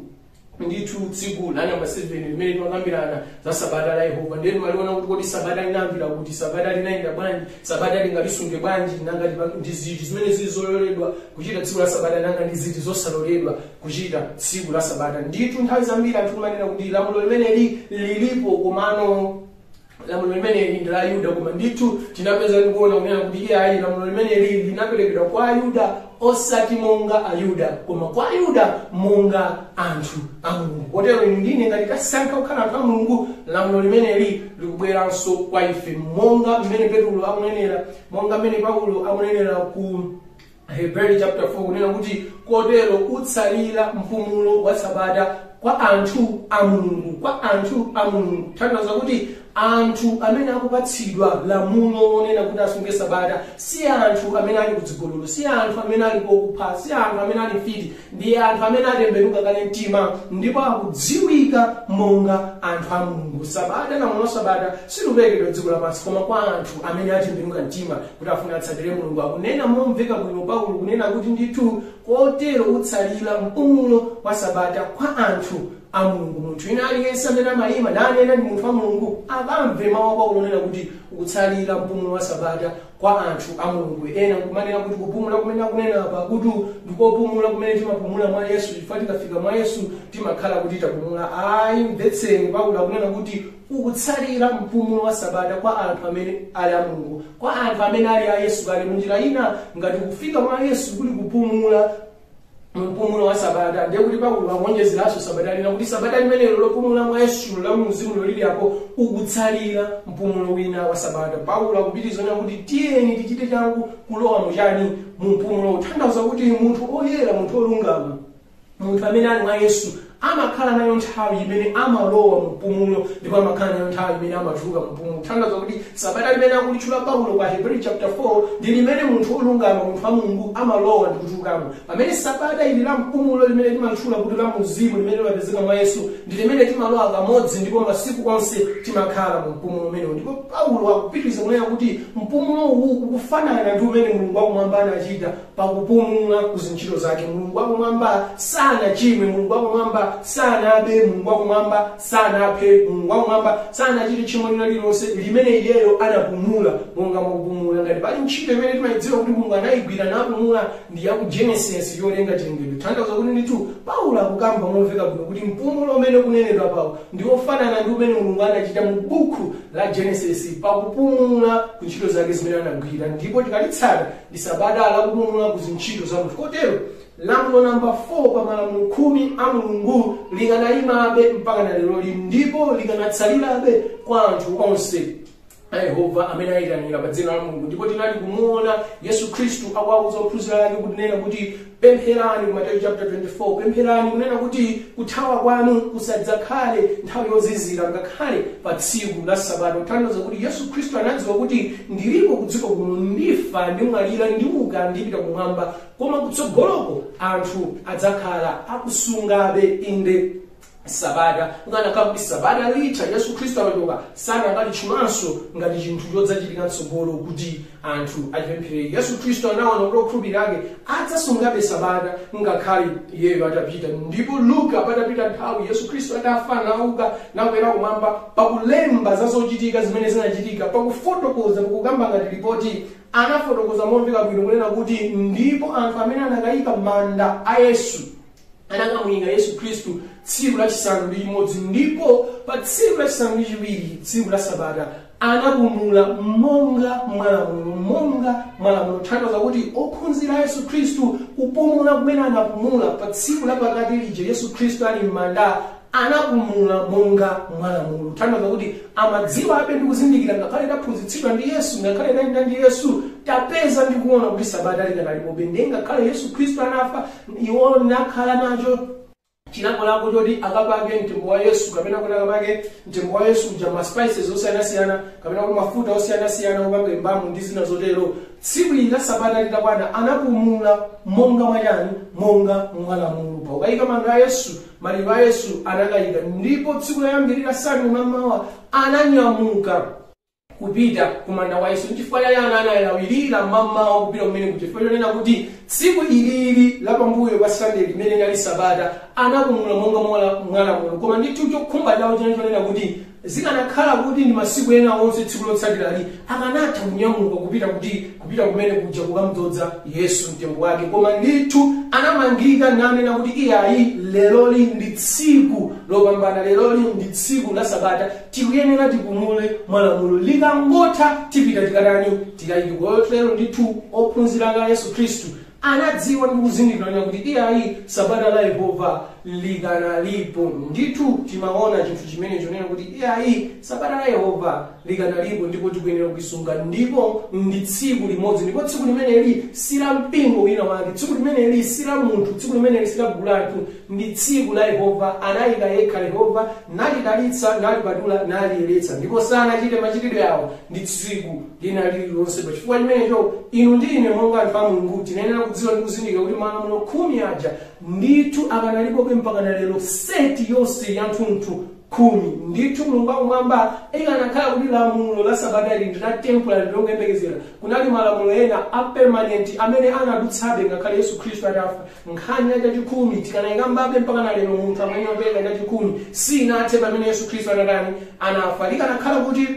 ndithu tsiku la namba 7 limene timakambirana za sabata la Yehova. Ndiye timaliona kuti kodi sabata linayambira kuti, sabata linayenda bwanji, sabata lingalisunge bwanji, nanga ndi ziti zimene zili zololedwa kuchita tsiku la sabata, nanga ndi ziti zosaloledwa kuchita tsiku la sabata. Ndithu nthawi zambiri anthu timanena kuti lamulo limeneli lilipo, komano lamulo limeneli ndi la Ayuda. Koma ndithu tinapeza ndikuona kunena kuti iye ayi, lamulo limeneli linaperekedwa kwa Ayuda osati monga Ayuda, koma kwa Ayuda monga anthu a Mulungu. Kotero inu ndine ngati tasankha kukhala anthu a Mulungu, lamulo limeneli likubweranso kwa ife, monga mmene Petulo akunenera, monga mmene Paulo akunenera ku Hebrew chapter 4, kunena kuti kotero utsalira mpumulo wa sabata kwa anthu a Mulungu, kwa anthu a Mulungu. Tanthauza kuti anthu amene akupatsidwa lamulo lonena kuti asunge sabata si anthu amene ali kudzigololo, si anthu amene ali kokupha, si anthu amene ali mfiti, ndi anthu amene atembenuka kale mtima ndipo akudziwika monga anthu a Mulungu. Sabata, lamulo sabata siluperekedwa dziko lapansi, koma kwa anthu amene atembenuka mtima kuti afuna atsatire Mulungu. Akunena momveka bwino Paulo kunena kuti ndithu kotero utsalira mpumulo wa sabata kwa anthu a Mulungu. Munthu ina aliyense amene amayima nanena ndi munthu wa Mulungu akamve mawu a Paulo onena kuti ukutsalira mpumulo wa sabata kwa anthu a Mulungu. Ena nkumanena kuti kupumula kumene akunena apa kuti ndikopumula kumene timapumula mwa Yesu, chifukwa tikafika mwa Yesu timakhala kuti tapumula. Ayi, mvetseni, Paulo akunena kuti ukutsalira mpumulo wa sabata kwa anthu amene ali a Mulungu, kwa anthu amene ali a Yesu kale. Munjira ina, ngati kufika mwa Yesu kuli kupumula mpumulo wa sabata, ndiye kuti Paulo akuonjezeranso sabata lina, kuti sabata limenelo lopumula mwa Yesu la muzimu lolili apo, ukutsalira mpumulo wina wa sabata. Paulo akupitiriza kuti tiyeni tichite changu kulowa muchani? Mu mpumulo. Kutanthauza kuti munthu oyera, munthu olungama, munthu amene ali mwa Yesu amakhala nayo nthawi imene amalowa mu mpumulo ndipo amakhala nayo nthawi imene amatuluka mu mpumulo. Kutanthauza kuti sabata limene akulitchula Paulo kwa Hebrew chapter 4 ndi limene munthu olungama, munthu wa Mulungu, amalowa ndi kutulukamo, pamene sabata ili la mpumulo limene timalitchula kuti la muzimu, limene limapezeka mwa Yesu, ndi limene timalowa kamodzi ndipo masiku onse timakhala mu mpumulo umenewo. Ndipo Paulo akupitiriza kunena kuti mpumulo uwu ukufanana ndi umene Mulungu wakumwamba anachita pakupumula ku zintchito zake. Mulungu wakumwamba sanachimwe, Mulungu wakumwamba wakumwamba sanabe, Mulungu wakumwamba sanaphe, Mulungu wakumwamba sanachite tchimo lina lililonse limene iyeyo anapumula monga mwakupumula. Ngati pali ntchito imene timayidziwa kuti Mulungu anayigwira napumula ndi yaku Genesis yolenga chilengedwe. Tanthauza kuti ndithu Paulo akukamba momveka bwino kuti mpumulo umene kunenedwa pawo ndi wofanana ndi umene Mulungu anachita mu buku la Genesis pakupumula ku ntchito zake zimene anagwira, ndipo tikalitsata ndi sabata lakupumula ku zintchito za munthu. Kotero lamulo namba 4 pa malamulo 10 a Mulungu likanayimabe mpaka na lero lino, ndipo likanatsalirabe kwa anthu onse a Yehova amene ayitanira pa dzina la Mulungu. Ndipo tinali kumuona Yesu Khristu akuwauza ophunzira ake kunena kuti pempherani, ku Mateyu chapter 24, pempherani kunena kuti kuthawa kwanu kusadzakhale nthawi yozizira ngakhale pa tsiku la sabata. Kutanthauza kuti Yesu Khristu anadziwa kuti ndilipo ku dziko kuno, ndifa, ndimwalira, ndiuka, ndipita kumwamba, koma kutsogoloko anthu adzakhala akusungabe inde sabata. Ukanakhala kuti sabata litha Yesu Khristu akachoka, sanakalitchulanso ngati chinthu chodzachitika mtsogolo kuti anthu achipempherere. Yesu Khristu anaona kuti okhulupirira ake adzasungabe sabata ngakhale iyeyo atapita. Ndipo Luka patapita nthawi Yesu Khristu atafa nauka nakwera kumwamba, pakulemba za zochitika zimene zinachitika, pakufotokoza, pakukamba ngati ripoti, anafotokoza momveka bwino kunena kuti ndipo anthu amene anakayika manda a Yesu anakamuyika Yesu Khristu tsiku lachisanu ndi chimodzi, ndipo pa tsiku lachisanu ndi chiwiri, tsiku la sabata, anapumula monga mwalamulo, monga mwalamulo. Tanthauza kuti ophunzira Yesu Khristu kupumula kumene anapumula pa tsiku lapakati lija Yesu Khristu ali m'manda, anapumula monga mwalamulo. Tanthauza kuti amadziwa abe ndi kuzindikira, ngakhale taphunzitsidwa ndi Yesu, ngakhale tayenda ndi Yesu, tapeza ndi kuona kuti sabata likanalipobe. Ndiye ngakhale Yesu Khristu anafa, iwo nakhala nacho chilakolako choti akapake mtembo wa Yesu, kapena kuti akapake mtembo wa Yesu uja ma spices osiyanasiyana, kapena kuti mafuta osiyanasiyana opanga embalm ndi zina zotero. Tsiku ili la sabata litakwana anapumula monga mwachani, monga mwalamulo. Pakayika manda a Yesu, maliro a Yesu anakayika, ndipo tsiku loyambirira Sunday mammawa ananyamuka kupita kumanda wa Yesu. Nchifukwa chake ana analawirira mammawa kupita kumene kuja, chifukwa chonena kuti tsiku ilili la pambuyo pa Sunday limene linali sabata anapumula monga mwalamulo. Koma ndithu chokhumba chawo chinali chonena kuti zikanakhala kuti ndi masiku ena onse tsiku lotsatirali akanatha kunyamuka kupita kuti kupita kumene kuja kukamudzoza Yesu mtembo wake, koma ndithu anamangika nanena kuti iyayi, leroli ndi tsiku lopambana, leroli ndi tsiku la sabata, tikuyenera tipumule mwalamulo, likangotha tipita tikatani, tikayike. Kotero ndithu ophunzira a Yesu Khristu anadziwa ndi kuzindikira kuti iyayi, sabata la Yehova likanalipo. Ndithu timaona chinthu chimene chonena kuti iyayi, sabata la Yehova likanalipo ndipo tikuyenera kulisunga, ndipo ndi tsiku limodzi, ndipo tsiku limeneli si la mpingo wina wake, tsiku limeneli si la munthu, tsiku limeneli si la gulu la anthu, ndi tsiku la Yehova. Anayika yekha Yehova, nalidalitsa, nalipatula, naliyeretsa, ndipo sanachite machitidwe awo ndi tsiku lina lililonse. Pachifukwa chimenecho inu ndi ine monga anthu a Mulungu tinayenera kudziwa ndi kuzindikira kuti malamulo 10 aja ndithu akanalipobe mpaka na lero, seti yonse ya nthunthu 10. Ndithu Mulungu wakumwamba ikanakhala kuti lamulo la sabata ili ndi la temporary longoyembekezera, kunali malamulo ena a permanent amene anadutsabe ngakhale Yesu Khristu atafa. Nkhani ya chachikhumi tikanayikambabe mpaka na lero, munthu amene wapereka chachikhumi sinathe pamene Yesu Khristu anatani, anafa. Likanakhala kuti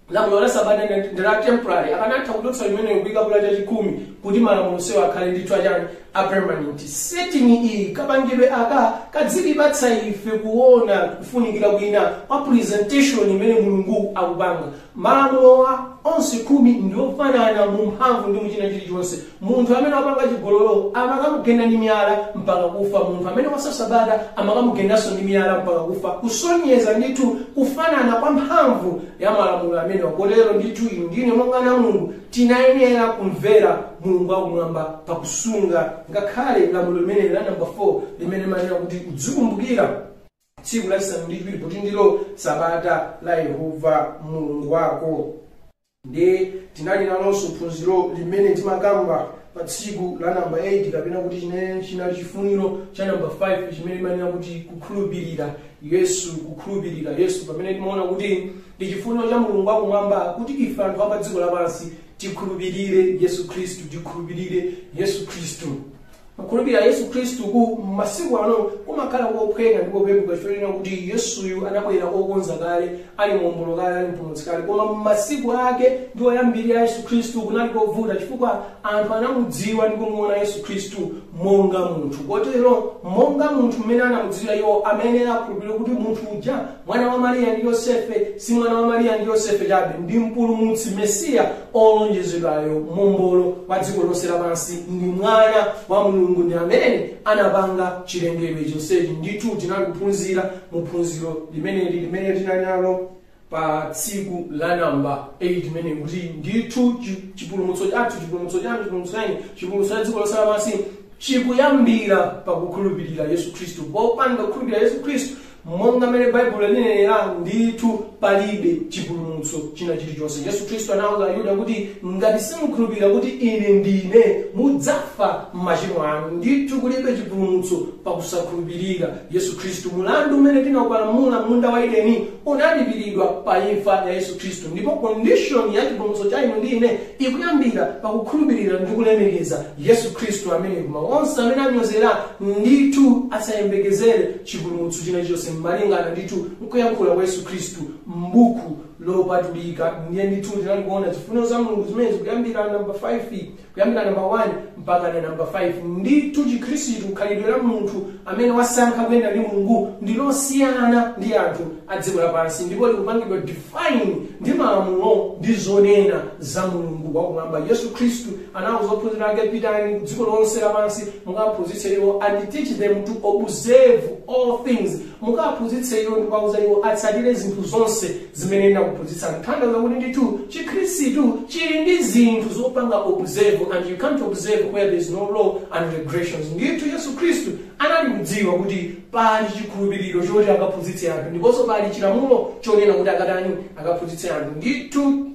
lamulo la sabata ndi la temporary, akanatha kudutsa limene kuyikapo la chachikhumi kuti malamulo sewo akhale ndithu achani, a permanent. Setting iyi, kapangidwe aka kadzilipatsa ife kuona kufunikira kwina kwa presentation imene Mulungu akupanga. Malamulowa onse 10 ndi ofanana mu mphamvu ndi muchina chilichonse. Munthu amene wapanga chigololo amakamugenda ndi miyala mpaka kufa, munthu amene waswa sabata amakamugendanso ndi miyala mpaka kufa, kusonyeza ndithu kufanana kwa mphamvu ya malamulo amenewa. Kotero ndithu inu ndine monga ana Mulungu tinayenera kumvera Mulungu wakumwamba pakusunga ngakhale lamulo limene la namba 4 limene manena kuti udzikumbukira tsiku lachisanu ndi chiwiri poti ndilo sabata la Yehova Mulungu wako. Ndi tinali nalonso phunziro limene timakamba pa tsiku la namba 8, kapena kuti chimene chinali chifuniro cha namba 5 chimene manena kuti kukhulupirira Yesu, kukhulupirira Yesu, pamene timaona kuti ndi chifuniro cha Mulungu wakumwamba kuti ife anthu apa dziko lapansi tikhulupirire Yesu Khristu, tikhulupirire Yesu Khristu. Kukhulupirira Yesu Khristu ku masiku ano kumakhala kophweka ndi kopepuka, chifukwa kuti Yesuyu anabwera okonza kale, ali muombolo kale, ali mpulumutsi kale. Koma mmasiku ake ndi oyambirira Yesu Khristu kunali kovuta, chifukwa anthu anamudziwa ndi kumuona Yesu Khristu monga munthu. Kotero monga munthu mmene anamudziwa iwo, amene akhulupirira kuti munthu uja, mwana wa Mariya ndi Yosefe, si mwana wa Mariya ndi Yosefe chabe, ndi mpulumutsi, Mesiya olonjezedwayo, mombolo wa dziko lonse lapansi, ndi mwana wa Mulungu, ndi amene anapanga chilengedwe chonsechi. Ndithu tinali kuphunzira mu phunziro limeneli limene tinali nalo pa tsiku la namba 8 imene kuti ndithu chipulumutso chathu, chipulumutso chanu, chipulumutso chanyu, chipulumutso cha dziko lonse lapansi chikuyambira pakukhulupirira Yesu Khristu. Popanda kukhulupirira Yesu Khristu monga mmene Baibulo linenera, ndithu palibe chipulumutso china chilichonse. Yesu Khristu anawuza Ayuda kuti ngati simukhulupirira kuti ine ndine, mudzafa m'machimo anu. Ndithu kulibe chipulumutso pakusakhulupirira Yesu Khristu. Mulandu umene tinawupalamula munda wa Edeni unalipiridwa pa imfa ya Yesu Khristu, ndipo condition ya chipulumutso cha inu ndi ine ikuyambira pakukhulupirira ndi kulemekeza Yesu Khristu amene koma onse amene anyozera ndithu asayembekezere chipulumutso china chilichonse, malingana ndithu nkuyankhula kwa Yesu Khristu m'buku lopatulika. Ndiye ndithu tinali kuona zifuniro za Mulungu zimene zikuyambira namba 5, kuyambira namba 1 mpaka na namba 5. Ndithu Chikhristu, khalidwe la munthu amene wasankha kuyenda ndi Mulungu, ndi losiyana ndi anthu a dziko lapansi, ndipo likupangidwa define ndi malamulo ndi zonena za Mulungu wakumwamba. Yesu Khristu anawuza ophunzira ake, "Pitani ku dziko lonse lapansi, mukaphunzitse iwo and teach them to observe all things." Mukaphunzitse iwo ndi kuwauza iwo atsatire zinthu zonse zimene ndakuphunzitsani. Kutanthauza kuti ndithu Chikhristu chili ndi zinthu zopanga observe, and you can't observe where there is no law and regulations. Ndithu Yesu Khristu anali kudziwa kuti pali chikhulupiriro choti akaphunzitse anthu, ndiponso pali chilamulo chonena kuti akatani, akaphunzitse anthu. Ndithu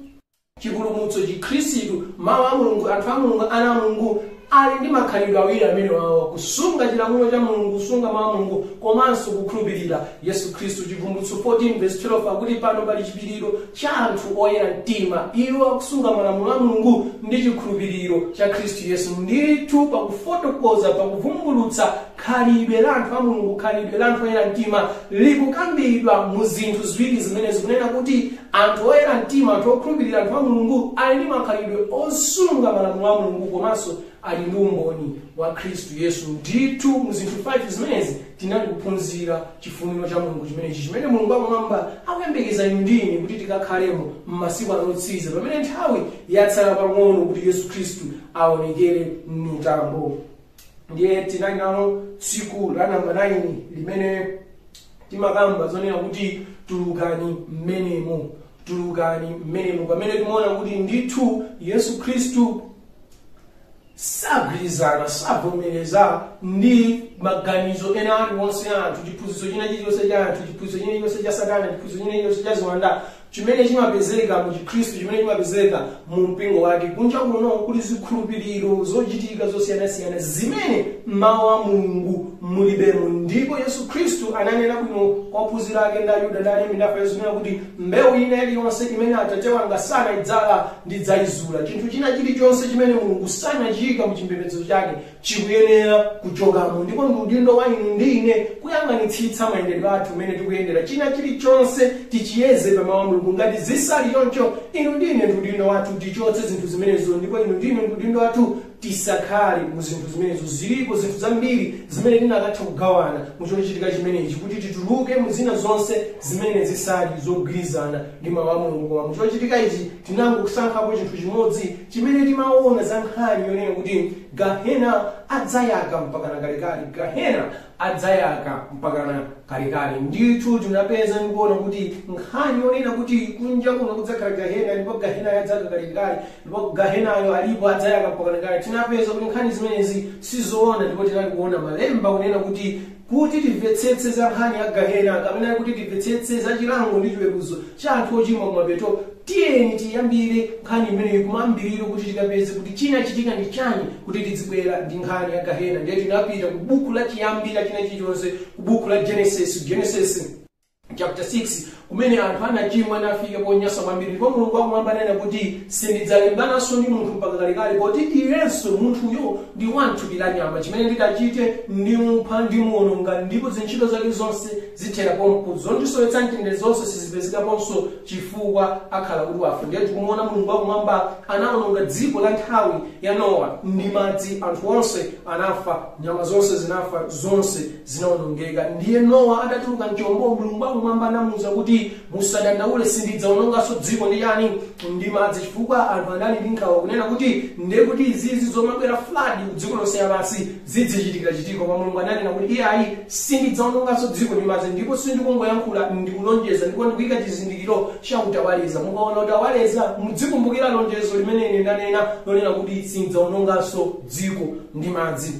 chipulumutso, Chikhristu, mawu a Mulungu, anthu a Mulungu, ana a Mulungu ali ndi makhalidwe awiri amene wawa: kusunga chilamulo cha Mulungu, kusunga mawu a Mulungu, komanso kukhulupirira Yesu Khristu. Chivumbulutso 14 verse 12 akuti pano pali chipiriro cha anthu oyera mtima, iwo akusunga malamulo a Mulungu ndi chikhulupiriro cha Khristu Yesu. Ndithu pakufotokoza, pakuvumbulutsa khalidwe la anthu a Mulungu, khalidwe la anthu oyera mtima likukambidwa mu zinthu ziwiri zimene zikunena kuti anthu oyera mtima, anthu okhulupirira, anthu a Mulungu ali ndi makhalidwe osunga malamulo a Mulungu, komanso ali ndi umboni wa Khristu Yesu. Ndithu mu zinthu 5 zimenezi tinali kuphunzira chifuniro cha Mulungu chimenechi, chimene Mulungu akumwamba akuyembekeza inu ndi ine kuti tikakhalemo m'masiku anotsiriza, pamene nthawi yatsala pang'ono kuti Yesu Khristu aonekere m'mitambo. Ndiye tinali nalo tsiku la namba 9 limene timakamba zonena kuti tulukani mmenemo, tulukani mmenemo, pamene timaona kuti ndithu Yesu Khristu sagwirizana, savomereza ndi maganizo ena aliwonse a anthu, chiphunzitso china chilichonse cha anthu, chiphunzitso china chilichonse cha Satana, chiphunzitso china chilichonse cha ziwanda chimene chimapezeka mu Chikhristu, chimene chimapezeka mu mpingo wake. Kunja kuno kuli zikhulupiriro zochitika zosiyanasiyana zimene mawu a Mulungu mulibemo, ndipo Yesu Khristu ananena bwino kwa ophunzira ake ndi Ayuda ndi alembi ndi Afarisi kunena kuti mbewu ina iliyonse imene Atate wanga sanayidzala ndidzayizula. Chinthu china chilichonse chimene Mulungu sanachiyika mu chipembedzo chake chikuyenera kuchokamo, ndipo ndi udindo wa inu ndi ine kuyang'anitsitsa mayendedwe athu umene tikuyendera. China chilichonse tichiyeze pa mawu a Mulungu. Ngati zisali choncho, inu ndi ine ndi udindo wathu tichotse zinthu zimenezo, ndipo inu ndi ine ndi udindo wathu tisakhale mu zinthu zimenezo. Zilipo zinthu zambiri zimene tinakatha kugawana mu chochitika chimenechi kuti tituluke mu zina zonse zimene zisali zogwirizana ndi mawu a Mulungu, koma mu chochitika ichi tinangokusankhapo chinthu chimodzi chimene timaona za nkhani yonena kuti gahena adzayaka mpakana kalekale, gahena adzayaka mpakana kalekale. Ndithu tinapeza ndikuona kuti nkhani yonena kuti kunja kuno kudzakhala gahena, ndipo gahena yadzaka kalekale, ndipo gahenayo alipo adzayaka mpakana kale, tinapeza kuti nkhani zimenezi sizoona. Ndipo tinali kuona malemba kunena kuti timvetsetse za nkhani ya gahena, kapena kuti timvetsetse za chilango ndi chiweruzo cha anthu ochimwa kumapeto, tiyeni tiyambire nkhani imeneyi kumayambiriro kuti tikapeze kuti chinachitika ndi chani kuti tizibwera ndi nkhani ya gahena. Ndiye tinapita ku buku la chiyambi la china chilichonse, ku buku la Genesis, Genesis chapter 6, kumene anthu anachimwa nafika ponyasa kwambiri. Ndipo Mulungu wakumwamba anena kuti sindidzalembananso ndi munthu mpaka kalekale, poti iyenso munthuyo ndi wanthupi la nyama. Chimene nditachite ndimupha, ndimuwononga, ndipo zintchito zake zonse zithera pompo, zondisowetsa mtendere zonse sizipezekaponso, chifukwa akhala kuti wafa. Ndiye tikumuona Mulungu wakumwamba anawononga dziko la nthawi ya Nowa ndi madzi, anthu onse anafa, nyama zonse zinafa, zonse zinawonongeka. Ndiye Nowa adatuluka mchombo, Mulungu wakumwamba anamuwuza kuti musadandaule, sindidzawononganso dziko ndi chani, ndi madzi, chifukwa anthu anali ndi nkhawa kunena kuti ndiye kuti izizi zomabwera flood ku dziko lonse lapansi zidzichitika. Koma Mulungu ananena kuti iyayi, sindidzawononganso dziko ndi madzi, ndipo sindikungoyankhula, ndikulonjeza, ndipo ndikuyika chizindikiro cha utawaleza. Mukaona utawaleza mudzikumbukira lonjezo limene ine ndanena lonena kuti sindidzawononganso dziko ndi madzi.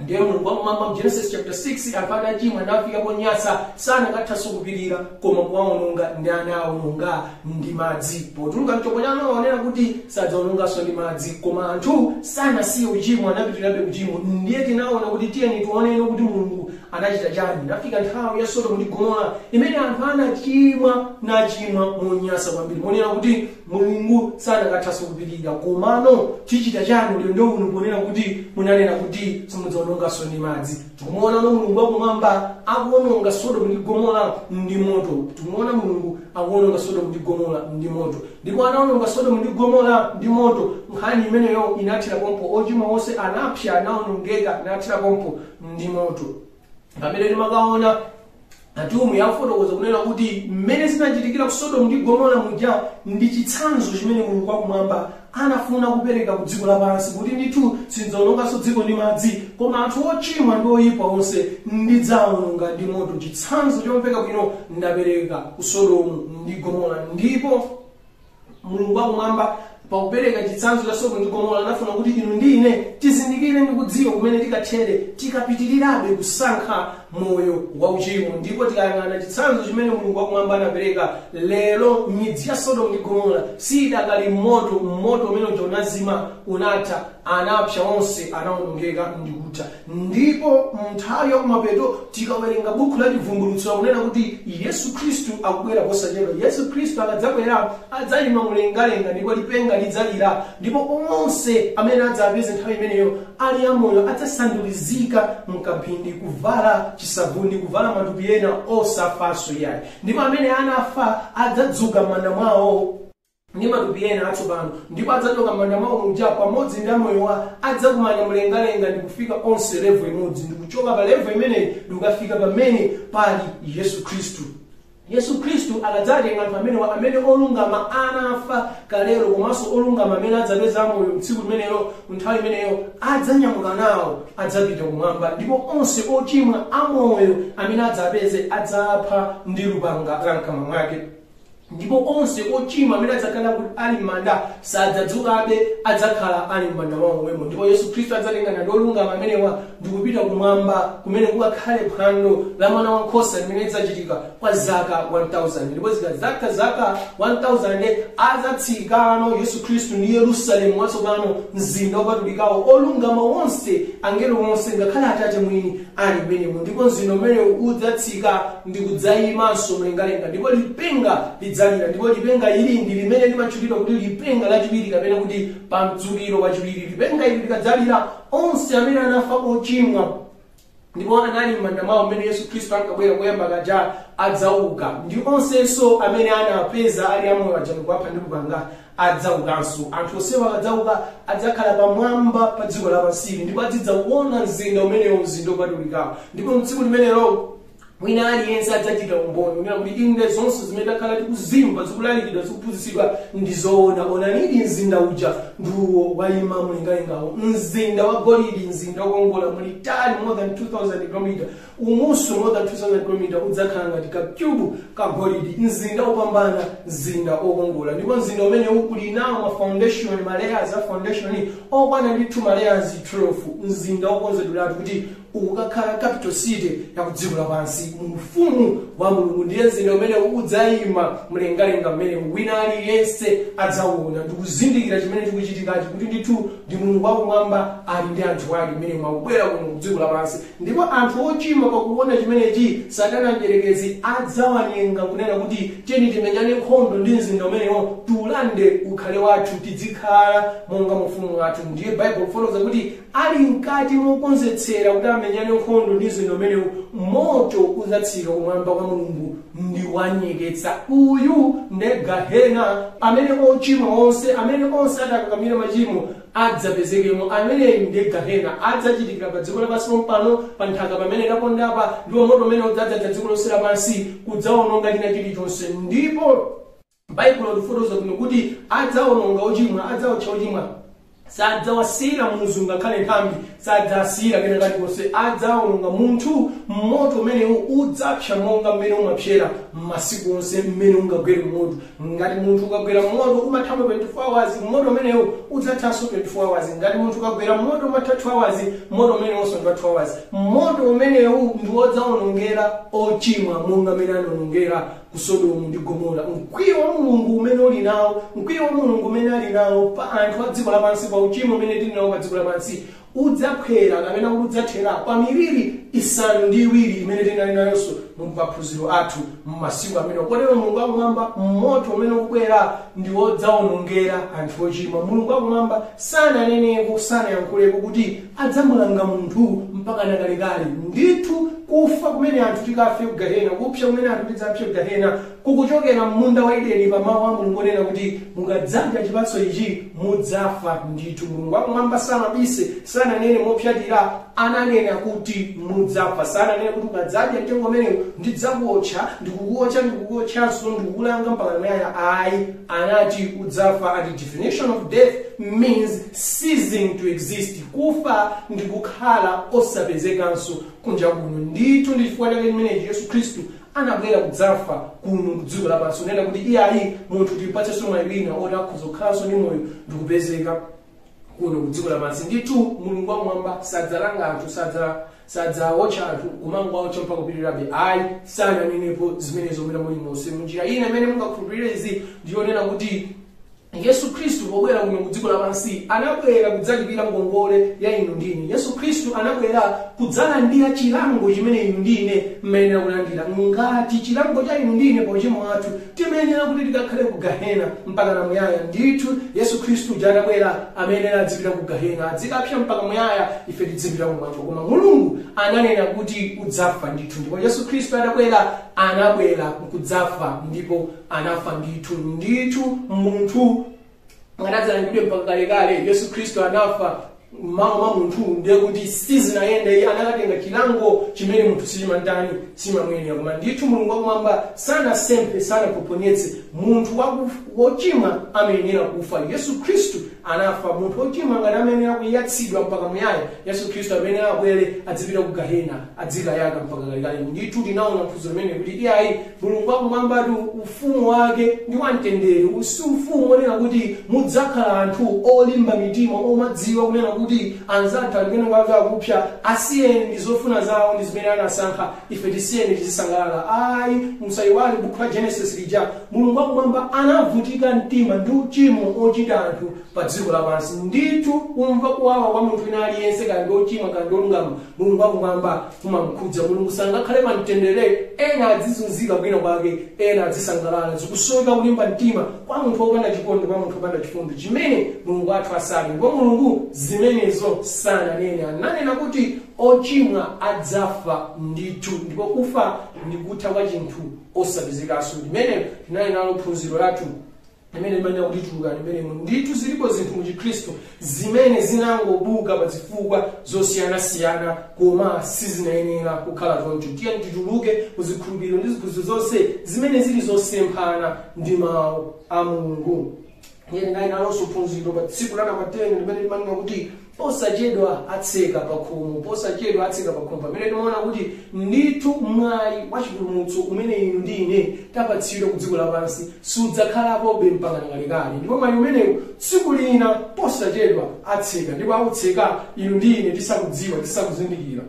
Ndiye Mulungu wakumwamba mu Genesis chapter 6, anthu adachimwa nafika ponyasa, sanakathanso kupirira koma kuwawononga, ndi anawononga ndi madzi. Potuluka mchombo cha Nowa onena kuti sadzawononganso ndi madzi, koma anthu sanasiye uchimo, anapitirirabe uchimo. Ndiye tinaona kuti tiyeni tioneno kuti Mulungu anachita chani. Nafika nthawi ya Sodomu ndi Gomora imene anthu anachimwa, nachimwa monyasa kwambiri, monena kuti Mulungu sanakathanso kupirira. Komano tichita chani ulendo uno ponena kuti munanena kuti simudzawononganso ndi madzi? Tikumaona Mulungu wakumwamba akuwononga Sodomu ndi Gomora ndi moto. Tikumaona Mulungu akuwononga Sodomu ndi Gomora ndi moto, ndipo anawononga Sodomu ndi Gomora ndi moto. Nkhani imeneyo inathira pompo, ochimwa onse anapsa, anawonongeka, inathira pompo ndi moto. Pamene timakaona atumwi afotokoza kunena kuti mmene zinachitikira ku Sodomu ndi Gomora muja ndi chitsanzo chimene Mulungu wakumwamba anafuna kupereka ku dziko lapansi, kuti ndithu sindidzawononganso dziko ndi madzi, koma anthu ochimwa ndi oyipa onse ndidzawononga ndi moto. Chitsanzo chomveka bwino ndapereka ku Sodomu ndi Gomora. Ndipo Mulungu wakumwamba pakupereka chitsanzo cha Sodomu ndi Gomora anafuna kuti inu ndi ine tizindikire ndi kudziwa kumene tikathere tikapitirirabe kusankha moyo wauchimo. Ndipo tikayang'ana chitsanzo chimene Mulungu wakumwamba anapereka, lero midzi ya Sodomu ndi Gomora sidakali moto, moto umene uja unazima, unatha, anapsa onse, anawonongeka ndikutha. Ndipo nthawi yakumapeto tikawerenga buku la Chivumbulutso akunena kuti Yesu Khristu akubwera posachedwa. Yesu Khristu akadzabwera adzayima mlengalenga, ndipo lipenga lidzalira, ndipo onse amene adzapeze nthawi imeneyo ali amoyo adzasandulizika mkamphindi, kuvala chisavundi, kuvala matupi ena osafanso yayi. Ndipo amene anafa adzadzuka m'manda mwawo ndi matupi ena atsopano, ndipo adzachoka m'manda mwawo muja pamodzi ndi amoyowa, adzakumana mlengalenga ndi kufika onse level imodzi, ndi kuchoka pa level imeneyi ndi kukafika pamene pali Yesu Khristu. Yesu Khristu akadzatenga anthu amenewa amene olungama anafa kalero, komanso olungama amene adzapeza moyo mtsiku limenelo, nthawi imeneyo adzanyamuka nawo, adzapita kumwamba. Ndipo onse ochimwa amoyo amene adzapeze adzapha ndi lupanga la mkamwa mwake. Ndipo onse ochimwa amene adzakhala kuti ali m'manda sadzadzukabe, adzakhala ali m'manda mwawo momwemo. Ndipo Yesu Khristu adzatengana ndi olungama amenewa ndikupita kumwamba, kumene kukakhale phwando la Mwana Wankhosa limene lidzachitika kwa zaka 1000. Ndipo zikadzatha zaka 1000 adzatsikano Yesu Khristu ndi Yerusalemu watsopano, mzinda wopatulikawo, olungama onse, angelo onse, ngakhale Atate mwini ali mmenemo. Ndipo mzinda umenewu udzatsika ndi kudzayimanso mlengalenga, ndipo lipenga lidzalira. Ndipo lipenga ili ndi limene limatchulidwa kuti lipenga lachiwiri, kapena kuti pamdzukiro wachiwiri. Lipenga ili likadzalira, onse amene anafa ochimwa ndipo anali m'manda mwawo mmene Yesu Khristu ankabwera koyamba kaja adzauka, ndi onsenso amene anapeza ali amoyo aja ndikuwapha ndi lupanga adzaukanso. Anthu onsewo akadzauka adzakhala pamwamba pa dziko lapansili, ndipo azidzauona mzinda umenewo, mzinda wopatulikawo. Ndipo mtsiku limenelo mwina aliyense adzachita umboni kunena kuti inde, zonse zimene takhala tikuzimva zikulalikidwa, zikuphunzitsidwa ndi zoona. Onanidi, mzinda uja ndiwo wayima mlengalengawo, mzinda wa golidi, mzinda wokongola, mulitali more than 2000 km, umusu more than 2000 km, udzakhala ngati kakyubu ka golidi, mzinda wopambana, mzinda wokongola. Ndipo mzinda umene uli nawo ma foundation, ma layers a foundation okwana ndithu ma layers 12, mzinda wokonzedweratu kuti ukukakhala capital city ya ku dziko lapansi mu ufumu wa Mulungu. Ndiye mzinda umene udzayima mlengalenga mmene wina aliyense adzaona ndikuzindikira chimene chikuchitikachi, kuti ndithu ndi Mulungu wakumwamba ali ndi anthu ake mmene mwakubwera kuno ku dziko lapansi. Ndipo anthu ochimwa pakuona chimenechi, Satana mdierekezi adzawanyenga kunena kuti tiyeni timenyane nkhondo ndi mzinda umenewo, tiulande ukhale wathu, tizikhala monga mufumu wathu. Ndiye Baibulo kufotokoza kuti ali mkati mokonzetsera kuti amenyane nkhondo ndi mzinda umenewu, moto udzatsika kumwamba kwa Mulungu ndi wanyeketsa. Uyu ndi gahena amene ochimwa onse, amene onse adakakamira machimo adzapezekemo. Ameneyu ndi gahena, adzachitikira pa dziko lapansi pompano, pa nthaka pamene tapondapa, ndipo moto umene udzadzaza dziko lonse lapansi kudzawononga china chilichonse. Ndipo Baibulo lifotokoza bwino kuti adzawononga ochimwa, adzawotcha ochimwa, sadzawasiyira muzu ngakhale nthambi, sadzasiyira kena kalikonse, adzawononga munthu. Moto umenewu udzapsa monga mmene umapsera masiku onse mmene ungagwere moto. Ngati munthu ukagwera moto umatha 24 hours, moto umenewu udzathanso 24 hours. Ngati munthu ukagwera moto umatha 2 hours, moto umenewonso ndi wa 2 hours. Moto umenewu ndi wodzawonongera ochimwa monga mmene anawonongera ku Sodomu ndi Gomora. Mkwiyo wa Mulungu umene uli nawo, mkwiyo wa Mulungu umene ali nawo pa anthu a dziko lapansi, pa uchimo umene tili nawo pa dziko lapansi, udzaphwera kapena kuti udzathera pa miliri 7 imene tinali nayonso mu maphunziro athu m'masiku amene. Kotero Mulungu wakumwamba, moto umene ukubwera ndi wodzawonongera anthu ochimwa. Mulungu wakumwamba sananeneko, sanayankhuleko kuti adzamulanga munthu mpaka nakalekale. Ndithu kufa kumene anthu tikafe ku gahena, kupsa kumene anthu tidzapse ku gahena, kukuchokera m'munda wa Edeni pa mawu a Mulungu onena kuti mukadzadya chipatso ichi mudzafa ndithu. Mulungu wakumwamba sanabise, sananene mopyatira, ananena kuti mudzafa. Sananene kuti ukadzadya mtengo umenewu ndidzakuotcha, ndikukuotcha, ndikukuotchanso, ndikukulanga mpaka muyaya. Ayi, anati udzafa. And the definition of death means ceasing to exist. Kufa ndikukhala osapezekanso kunja kuno. Ndithu ndi chifukwa chake chimenechi Yesu Khristu anabwera kudzafa kuno ku dziko lapansi, kunena kuti iyayi, munthu tipatsenso mwayi wina oti akhoza kukhalanso ndi moyo ndikupezeka kuno ku dziko lapansi. Ndithu Mulungu wakumwamba sadzalanga anthu, sadzawotcha anthu kumangowotcha mpaka kupitirirabe. Ayi, sananenepo zimenezo mwina mulimonse. Munjira ina imene mungakhulupirire izi ndiyonena kuti Yesu Khristu pobwera kuno ku dziko lapansi anabwera kudzalipira ngongole ya inu ndine. Yesu Khristu anabwera kudzalandira chilango chimene inu ndine mmayenera kulandira. Ngati chilango cha inu ndine pa uchimo wathu timayenera kuti tikakhale ku gahena mpaka na muyaya, ndithu Yesu Khristu uja atabwera amayenera adzipita ku gahena, adzikapsa mpaka muyaya, ife tidzipita kumwamba. Koma Mulungu ananena kuti udzafa ndithu, ndipo Yesu Khristu atabwera anabwera kudzafa ndipo anafa ndithu. Ndithu munthu ngati mpaka kalekale, Yesu Khristu anafa m'malo mwa munthu, ndiye kuti sizinayende, iye anakatenga chilango chimene munthu sichimantani, sichimamwenera. Koma ndithu Mulungu wakumwamba sanasemphe, sanapoponyetse. Munthu wochimwa amayenera kufa. Yesu Khristu anafa. Munthu wochimwa ngati amayenera kuyatsidwa mpaka muyaya, Yesu Khristu amayenera abwere adzipita ku gahena, adzikayaka mpaka kalekale. Ndithu tinaona phunziro limene kuti iyayi, Mulungu wakumwambatu ufumu wake ndi wamtendere, si ufumu wonena kuti mudzakhala anthu olimba mitima omadziwa kunena kuti anzathu alikene kwake akupsa, asiyeni ndi zofuna zawo ndi zimene anasankha, ife tisiyeni tizisangalala. Ayi, musayiwale buku la Genesis lija, Mulungu wakumwamba anavutika mtima ndi uchimo ochita anthu pa dziko lapansi. Ndithu kumva kuwawa kwa munthu wina aliyense, kaya ndi ochimwa kaya ndi olungama, Mulungu wakumwamba kumamukhudza. Mulungu sangakhale pa mtendere ena adzizunzika kwina kwake, ena adzisangalala. Zikusoweka kulimba mtima kwa munthu wopanda chikondi, kwa munthu wopanda chifundo, chimene Mulungu wathu asali. Ndipo Mulungu zimenezo sananene, ananena kuti ochimwa adzafa ndithu, ndipo kufa ndi kutha kwa chinthu osapezekanso. Limene tinali nalo phunziro lathu limene limanena kuti tulukani mmenemo. Ndithu zilipo zinthu mu Chikhristu zimene zinangobuka pa zifukwa zosiyanasiyana, koma sizinayenera kukhala choncho. Tiyeni tituluke ku zikhulupiriro ndi ziphunzitso zonse zimene zili zosemphana ndi mawu a Mulungu. Iye tinali nalonso phunziro pa tsiku la namba 10 limene limanena kuti posachedwa atseka pakhomo, posachedwa atseka pakhomo, pamene timaona kuti ndithu mwayi wa chipulumutso umene inu ndi ine tapatsidwa ku dziko lapansi sudzakhalapobe mpaka kalekale. Ndipo mwayi umenewu tsiku lina posachedwa atseka, ndipo autseka inu ndi ine tisakudziwa, tisakuzindikira.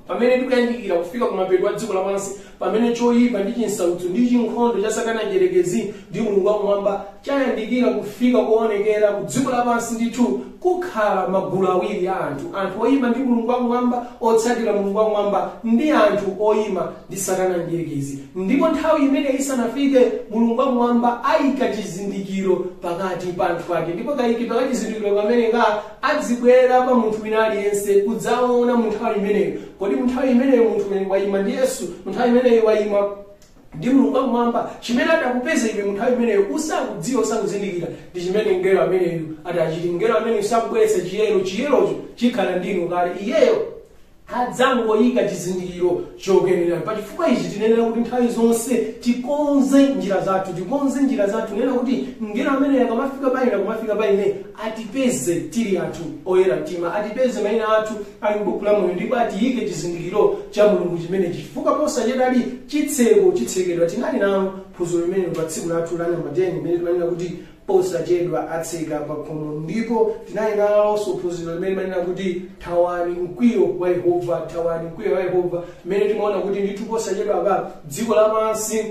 Pamene tikuyandikira kufika kumapeto a dziko lapansi, pamene choyipa ndi chinsautso ndi chinkhondo cha Satana Mdierekezi ndi Mulungu wakumwamba chayandikira kufika kuonekera ku dziko lapansi, ndithu kukhala magulu awiri a anthu: anthu oyima ndi Mulungu wakumwamba, otsatira Mulungu wakumwamba, ndi anthu oyima ndi Satana Mdierekezi. Ndipo nthawi imene isanafike, Mulungu wakumwamba ayika chizindikiro pakati pa anthu ake, ndipo kayikidwa ka chizindikiro kameneka adzibwera pa munthu wina aliyense kudzaona mu nthawi imeneyo. Kodi mu nthawi imeneyo munthu wayima ndi Yesu? Mu nthawi imeneyo wayima ndi Mulungu wakumwamba? Chimene adakupeza iwe mu nthawi imeneyo usakudziwa, usakuzindikira, ndi chimene mngelo ameneyu adachiti. Mngelo ameneyu sakubweretsa chiyero, chiyerocho chikhala ndinu kale, iyeyo adzangoyika chizindikiro chokenera. Pachifukwa ichi tinenera kuti nthawi zonse tikonze njira zathu, tikonze njira zathu, nena kuti mngelo ameneyo akamafika pa ine, akamafika pa ine, atipeze tili anthu oyera mtima, atipeze mayina athu ali m'buku la moyo, ndipo atiyike chizindikiro cha Mulungu chimenechi, chifukwa posachedwali chitseko chitsekedwa. Tinali nalo phunziro limenelo pa tsiku lathu la namba 10, limene timanena kuti posachedwa atseka pakhomo. Ndipo tinali nalonso phunziro limene limanena kuti thawani mkwiyo wa Yehova, thawani mkwiyo wa Yehova, limene timaona kuti ndithu posachedwa pa dziko lapansi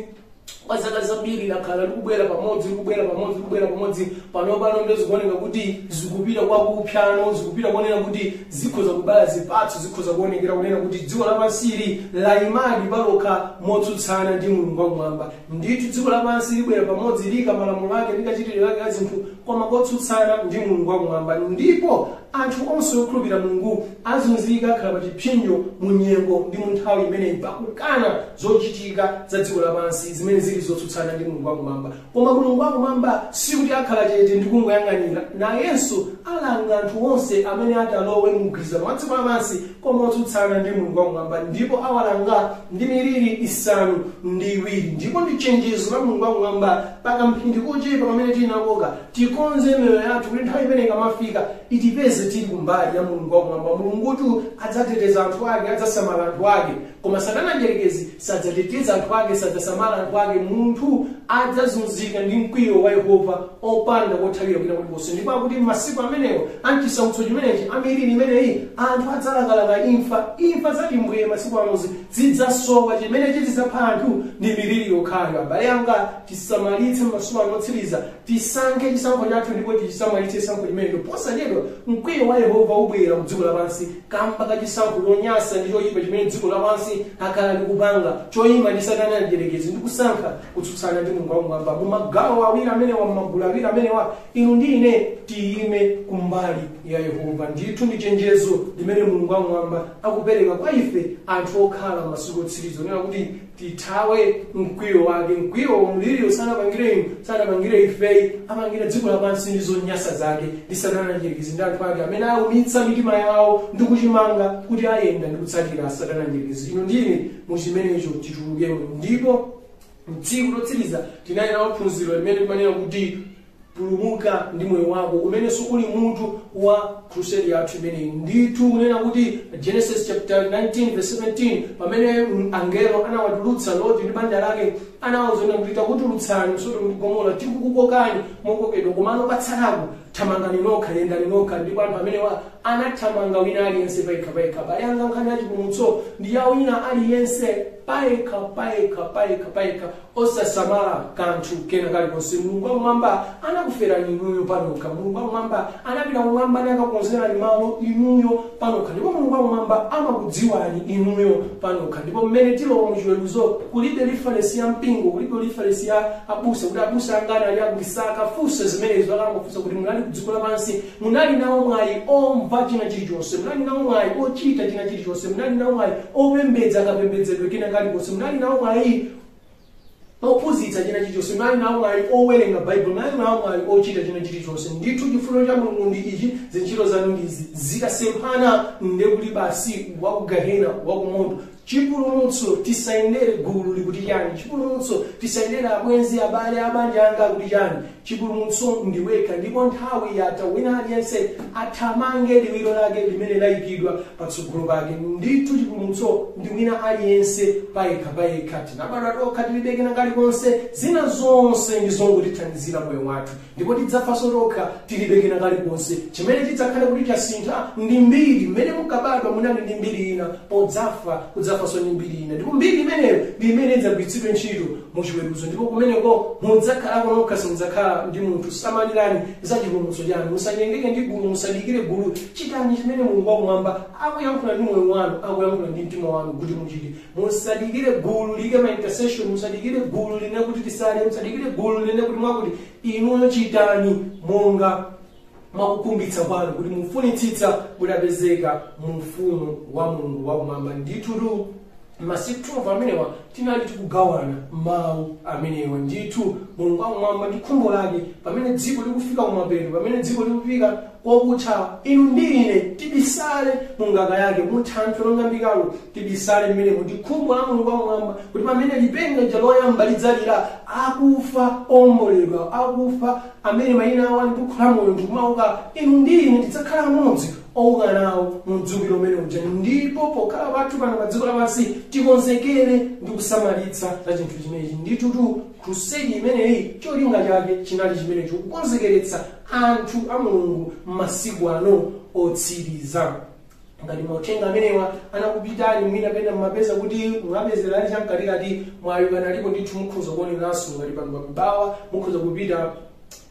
kwa zaka zambiri lakhala likubwera pamodzi, likubwera pamodzi, likubwera pamodzi. Pano ndizikuoneka kuti zikupita kwakupyano, zikupita kuonera kuti zikhoza kubala zipatso, zikhoza kuonekera kunena kuti dziko lapansili layimadi palokha motsutsana ndi Mulungu wakumwamba. Ndithu dziko lapansi libwera pamodzi, lika malamulo ake, likachitidwe lake la zinthu, koma kotsutsana ndi Mulungu wakumwamba. Ndipo anthu onse okhulupirira Mulungu azunzika, akhala pa chipsinjo mu nyengo ndi mu nthawi imeneyi, pakukana zochitika za dziko lapansi zimene zili zotsutsana ndi Mulungu wakumwamba. Koma Mulungu wakumwamba sikuti akhala chete ndi kungoyang'anira, nayenso alanga anthu onse amene atalowe mu mgwirizano wa dziko lapansi koma otsutsana ndi Mulungu wakumwamba, ndipo awalanga ndi miliri 7. Ndipo ndi chenjezo la Mulungu wakumwamba, pakamphindi kochepa pamene tinakoka, tikonze miyoyo yathu kuti nthawi imene ikamafika itipeze tili kumbali ya Mulungu wakumwamba. Mulungutu adzateteza anthu ake, adzasamala anthu ake, koma Satana Mdierekezi sadzateteza anthu ake, sadzasamala anthu ake. Munthu adzazunzika ndi mkwiyo wa Yehova opanda kothawira kwina kulikonse. Ndipo akuti m'masiku amenewo amchisautso chimenechi, amiliri imeneyi, anthu adzalakalaka imfa. Imfa zatimbweye masiku anozi zidzasowa, chimene chizidzapha anthu ndi miliri yokhayo. Abale anga, tisamalitse masiku ano otsiriza, tisankhe chisankho chathu ndipo tichisamalitse chisankho chimenecho. Posachedwa mkwiyo wa Yehova ubwera ku dziko lapansi kamba ka chisankho chonyansa ndi choyipa chimene dziko lapansi akhala likupanga, choyima ndi Satana Mdierekezi ndi kusankha kutsutsana ndi Mulungu wakumwamba. Mu magawo awiri amenewa, mumagulu awiri amenewa, inu ndi ine tiyime kumbali ya Yehova. Ndithu ndi chenjezo limene Mulungu wakumwamba akupereka kwa ife anthu okhala masiku otsiriza, onena kuti tithawe mkwiyo wake. Mkwiyo, mliri sanapangire inu, sanapangire ifeyi, apangira dziko lapansi ndi zonyasa zake, ndi Satana Mdierekezi ndi anthu ake amene aumitsa mitima yawo ndi kuchimanga kuti ayenda ndi kutsatira Satana Mdierekezi. Inu ndine muchimenecho titulukemo. Ndipo mtsiku lotsiriza tinali nawo phunziro limene limanena kuti pulumuka ndi moyo wako, umenenso uli mutu wa crusade yathu imeneyi. Ndithu kunena kuti Genesis chapter 19 verse 17, pamene angelo anawatulutsa Loti ndi banja lake, anawawuza kuti takutulutsani Sodomu ndi Gomora, tikukukokani mokokedwa, komano patsalako thamangani nokha, yendani nokha. Ndipo anthu amenewa anathamanga wina aliyense payekha payekha. Abale anga, nkhani ya chipulumutso ndi ya wina aliyense payekha payekha payekha payekha, osasamala kanthu kena kalikonse. Mulungu wakumwamba anakuferani inuyo panokha. Mulungu wakumwamba anapita kumwamba nakakukonzerani malo inuyo panokha, ndipo Mulungu wakumwamba amakudziwani inuyo panokha. Ndipo mmene tilowa muchiweruzo, kulibe reference ya mpingo, kulibe reference ya abusa, kuti abusa angani ali akutisaka funse zimenezo. Akangofunsa kuti munali ku dziko lapansi, munali nawo mwayi omva china chilichonse, munali nawo mwayi ochita china chilichonse, munali nawo mwayi opembedza kapembedzedwe kena kalikonse, munali nawo mwayi ophunzitsa china chilichonse, munali nawo mwayi owerenga Baibulo, munali nawo mwayi ochita china chilichonse. Ndithu chifuniro cha Mulungu ndi ichi, zintchito zanu ndizi, zikasemphana ndekuti basi wakugahena, wakumoto. Chipulumutso tisayendere gulu likuti chani, chipulumutso tisayendere abwenzi, abale, abanja anga akuti chani. Chipulumutso ndiwekha, ndipo nthawi yatha. Wina aliyense athamange liwiro lake limene layikidwa patsogolo pake. Ndithu chipulumutso ndi wina aliyense payekha payekha. Tinabadwa tokha, tilibe kena kalikonse, zina zonse ndi zongotithandizira moyo wathu, ndipo tidzafanso tokha, tilibe kena kalikonse. Chimene chidzakhale kuti chasintha ndi mbiri. Mmene munkabadwa munali ndi mbiri ina, podzafa kudzafanso ndi mbiri ina, ndipo mbiri imeneyo ndi imene idzagwiritsidwe ntchito muchiweruzo, ndipo kumeneko mudzakhalako nokha, simudzakhala ndi munthu. Samalirani za chipulumutso chanu, musanyengeke ndi gulu, musadikire gulu. Chitani chimene Mulungu wakumwamba akuyankhula ndi moyo wanu, akuyankhula ndi mtima wanu kuti muchite. Musadikire gulu like ma intercession, musadikire gulu line kuti tisale, musadikire gulu line kuti mwakuti. Inuyo chitani monga mwakukhumbitsa kwanu kuti mufunitsitsa kudapezeka mu ufumu wa Mulungu wakumwamba. Ndithutu masiku 12 amenewa tinali tikugawana mawu amenewa. Ndithu Mulungu wakumwamba ndi khumbo lake, pamene dziko likufika kumapeto, pamene dziko likufika kokutha, inu ndi ine tibisale mu ngaka yake, mu thanthwe long'ambikalo, tibisale mmenemo. Ndi khumbo la Mulungu wakumwamba kuti pamene lipenga lija loyamba lidzalira, akufa omboledwa, akufa amene mayina awo ali m'buku la moyo ndikumauka, inu ndi ine tidzakhala amodzi owuka nawo mu mdzukiro umene uja. Ndipo pokhala pathu pano pa dziko lapansi tikonzekere ndi kusamalitsa za chinthu chimenechi. Ndithutu crusade imeneyi cholinga chake chinali chimenecho, kukonzekeretsa anthu a Mulungu m'masiku ano otsiriza. Ngati mauthenga amenewa anakupitani mwina pena mmapeza kuti mwapezera ali chamkatikati, mwayukana alipo ndithu, mukhoza kuoneranso. Ngati pano pamibawa mukhoza kupita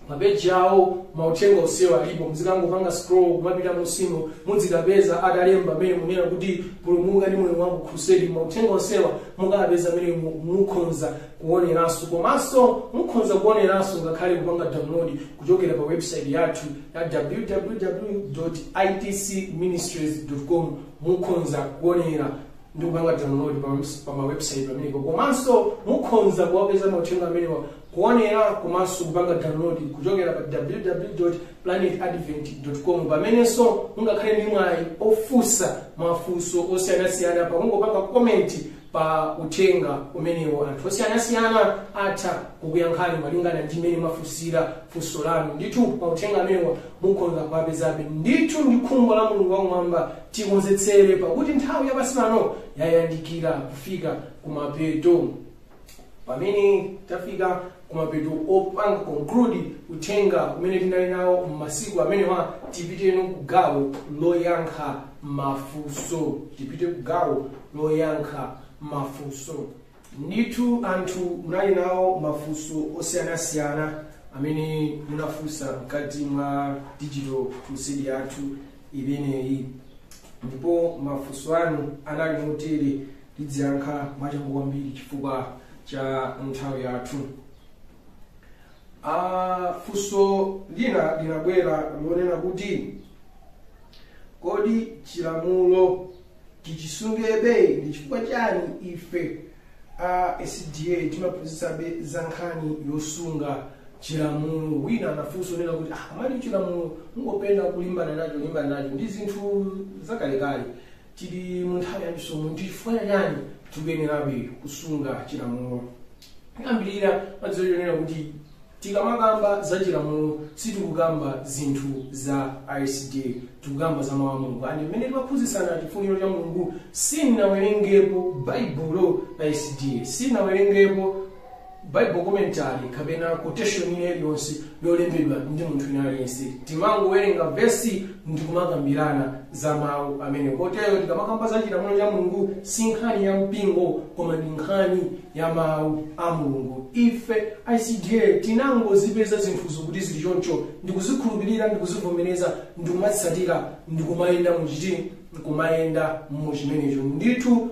mapeji awo, mauthenga onsewa alipo. Muzikangopanga scroll kumapita musimo, muzikapeza atalemba amene munena kuti "Pulumuka ndi moyo wako crusade". Mauthenga onsewa mukapeza amene mukhoza kuoneranso, komanso mukhoza kuoneranso ngakhale kupanga download kuchokera pa website yathu ya www.itcministries.com. Mukhoza kuonera ndi kupanga download pa ma website pamenepo, komanso mukhoza kuwapeza mauthenga amenewa, kuonera komanso kupanga download kuchokera pa www.planetadvent.com, pamenenso mungakhale ndi mwayi ofunsa mafunso osiyanasiyana pakungopanga comment pa uthenga umenewo. Anthu osiyanasiyana atha kukuyankhani malingana ndi mmene mwafunsira funso lanu. Ndithu mauthenga amenewa mukhoza kuwapezabe. Ndithu ndi khumbo la Mulungu wakumwamba tikonzetsere, pakuti nthawi yapansi pano yayandikira kufika kumapeto. Pamene tafika kumapeto opanga conclude uthenga umene tinali nawo m'masiku amenewa, tipiteno ku gawo loyankha mafunso, tipite ku gawo loyankha mafunso. Ndithu anthu munali nawo mafunso osiyanasiyana amene munafunsa mkati mwa digital crusade yathu imeneyi, ndipo mafunso anu anali motere. Tidziyankha mwachangu kwambiri chifukwa cha nthawi yathu. Funso lina linabwera lonena kuti, "Kodi chilamulo tichisungebe? Ndi chifukwa chani ife a SDA timaphunzitsabe za nkhani yosunga chilamulo?" Wina anafunsa onena kuti, "Ah, amati chilamulo mungopenda kulimbana nacho, limbana nacho ndi zinthu zakalekale. Tili mu nthawi yachisomo, ndi chifukwa chani tikuyenerabe kusunga chilamulo?" Kuyambirira madziwo chonena kuti tikamakamba za chilamulo sitikukamba zinthu za ICD, tikukamba za mawu a Mulungu. And mmene timaphunzitsana chifuniro cha Mulungu, sinawerengepo Baibulo la SDA, sinawerengepo Bible commentary kapena quotation ina iliyonse yolembedwa ndi munthu ina aliyense. Timangowerenga vesi ndikumakambirana za mawu amene. Kotero tikamakamba za chilamulo cha Mulungu, si nkhani ya mpingo, koma ndi nkhani ya mawu a Mulungu. Ife ICDA tinangozipeza zinthuzo kuti zili choncho, ndikuzikhulupirira, ndikuzivomereza, ndikumatsatira, ndikumayenda muchiti, kumayenda muchimenecho. Ndithu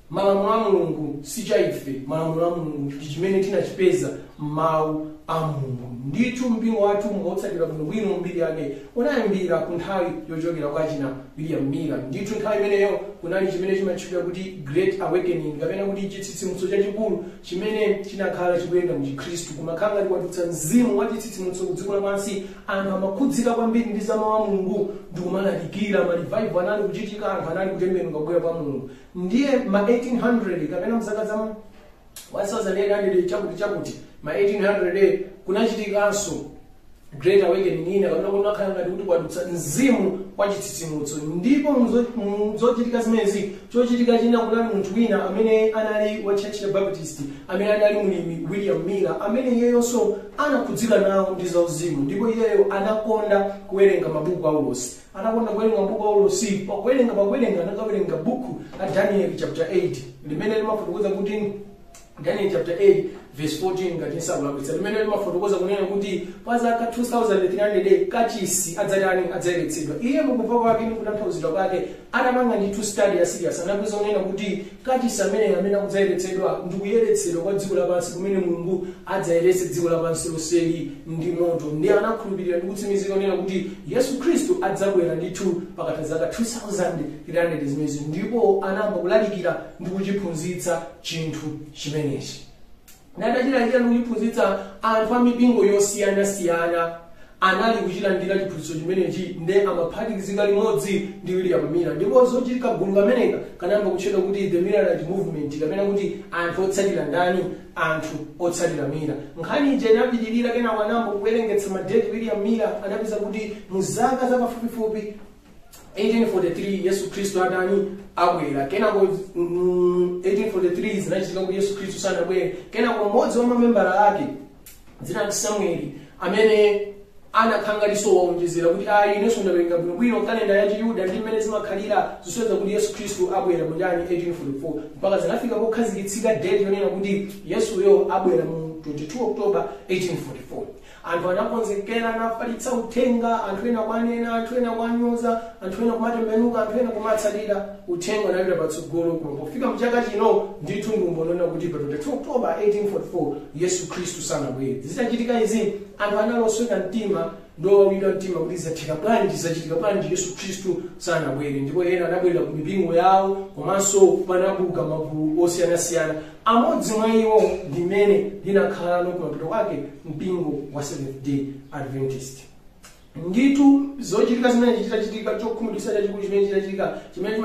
malamulo a Mulungu si cha ife, malamulo a Mulungu ndi chimene tinachipeza m'mawu a Mulungu. Ndithu mpingo wathu mukatsatira bwinobwino mbiri yake, unayambira ku nthawi yochokera kwa china William Miller. Ndithu nthawi imeneyo Kunali chimene chimatchedwa kuti Great Awakening, kapena kuti chitsitsimutso chachikulu chimene chinakhala chikuyenda mu Chikhristu. Kumakhala ngati kwadutsa mzimu wa chitsitsimutso ku dziko lapansi. Anthu amakhudzika kwambiri ndi za mawu a Mulungu ndikumalalikira, ma revival anali kuchitika, anthu anali kutembenuka kubwera kwa Mulungu. Ndiye ma 1800 kapena mzaka za 1800 chakuti chakuti, ma 1800, kunachitikanso Great Awakening ina, kapena kunakhala ngati kuti kwadutsa mzimu wa chitsitsimutso. Ndipo muzochitika zimenezi, chochitika china, kunali munthu wina amene anali wa Church ya Baptist, amene anali mulimi, William Miller, amene iyeyonso anakhudzika nawo ndi zauzimu. Ndipo iyeyo anakonda kuwerenga mabuku aulosi, anakonda kuwerenga mabuku aulosi. Pakuwerenga anakawerenga buku la Daniel chapter 8, limene limafotokoza kuti, Daniel chapter 8 verse 14 ngati nsakulakwitsa, limene limafotokoza kunena kuti pa zaka 2300 kachisi adzatani? Adzayeretsedwa. Iye mukumva kwake ndi kutanthauzidwa kwake, atapanga ndithu study ya serious, anapeza kunena kuti kachisi amene akudzayeretsedwa ndi kuyeretsedwa kwa dziko lapansi, kumene Mulungu adzayeretse dziko lapansi lonseli ndi moto. Ndiye anakhulupirira ndi kutsimikizika kunena kuti Yesu Khristu adzabwera ndithu pakatha zaka 2300 zimenezi, ndipo anayamba kulalikira ndi kuchiphunzitsa chinthu chimenechi. Nadachilalikira ndi kuchiphunzitsa, anthu a mipingo yosiyanasiyana anali kuchilandira chiphunzitso chimenechi, nde amaphatikizika limodzi ndi William Miller. Ndipo zochitika, gulu kameneka kanayamba kutchedwa kuti the Millerite Movement, kapena kuti anthu otsatira ndani? Anthu otsatira Miller. Nkhani ija inapitirira. Kenako anayamba kuwerengetsa madeti. William Miller anapeza kuti mu zaka zapafupifupi 1843 Yesu Khristu atani? Abwera. Kenako 1843 zinachitika kuti Yesu Khristu sanabwere. Kenako mmodzi wa mamembala ake, dzina lake Samueli, amene anakhala ngatinso waonjezera kuti ayi, inenso ndawerenga bwinobwino kalenda ya Chiyuda ndi mmene zimakhalira, zisonyeza kuti Yesu Khristu abwera muchani? 1844. Mpaka zinafika pokhazikitsika date yonena kuti Yesuyo abwera mu 22 October 1844. Anthu anakonzekera, anafalitsa uthenga, anthu ena kwanena, anthu ena kwanyoza, anthu ena kumatembenuka, anthu ena kumatsatira. Uthenga unapita patsogolo. Koma pofika mchaka chino ndithu ndiumbonona kuti pa 22 October 1844 Yesu Khristu sanabwere. Zitachitika izi, anthu anali osweka mtima ndowawidwa mtima kuti zatheka bwanji, zachitika bwanji, Yesu Khristu sanabwere? Ndipo ena anabwerera ku mipingo yawo, komanso panabuka magulu osiyanasiyana. Amodzi mwa iwo ndimene linakhala kumapeto kwake mpingo wa Seventh Day Adventist. Ndithu zochitika zimene chitachitika, chokhumudwitsa chachikulu chimene chitachitika, chimene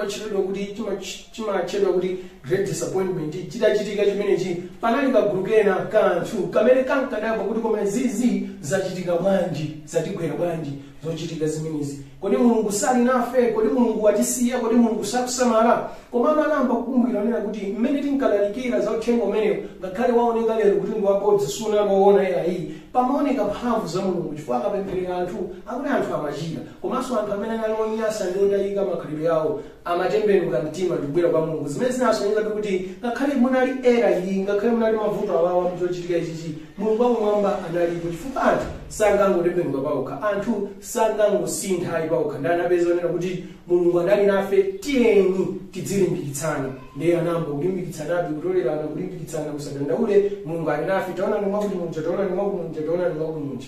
chimatchedwa kuti Great Disappointment, chitachitika chimenechi, panali kagulu kena ka anthu kamene kankadabwa kuti koma zizi zachitika bwanji, zatigwera bwanji zochitika zimenezi? Kodi Mulungu sali nafe? Kodi Mulungu watisiya? Kodi Mulungu sakusamala? Komano anayamba kukumbukira onena kuti mmene tinkalalikira za uthenga umenewo, ngakhale waoneka lero kuti ndi wabodza, sunaloona ayi, pamaoneka mphamvu za Mulungu, chifukwa akapempherera anthu, akuti anthu amachira, komanso anthu amene anali onyasa ndi otayika makhalidwe yawo amatembenuka mtima ndikubwera kwa Mulungu, zimene zinasonyeza kuti ngakhale munali error iyi, ngakhale munali mavuto awawa muchochitika ichichi, Mulungu wakumwamba analipo, chifukwa anthu sangangotembenuka pawokha, anthu sangangosintha ayi pawokha. Ndi anapeza onena kuti Mulungu anali nafe, tiyeni tidzilimbikitsana. Ndiye anayamba kulimbikitsanabe, kutolerana, kulimbikitsana, kusadandaule, Mulungu ali nafe, taonani mwakuti muja, taonani mwakuti muja, taonani mwakuti muja,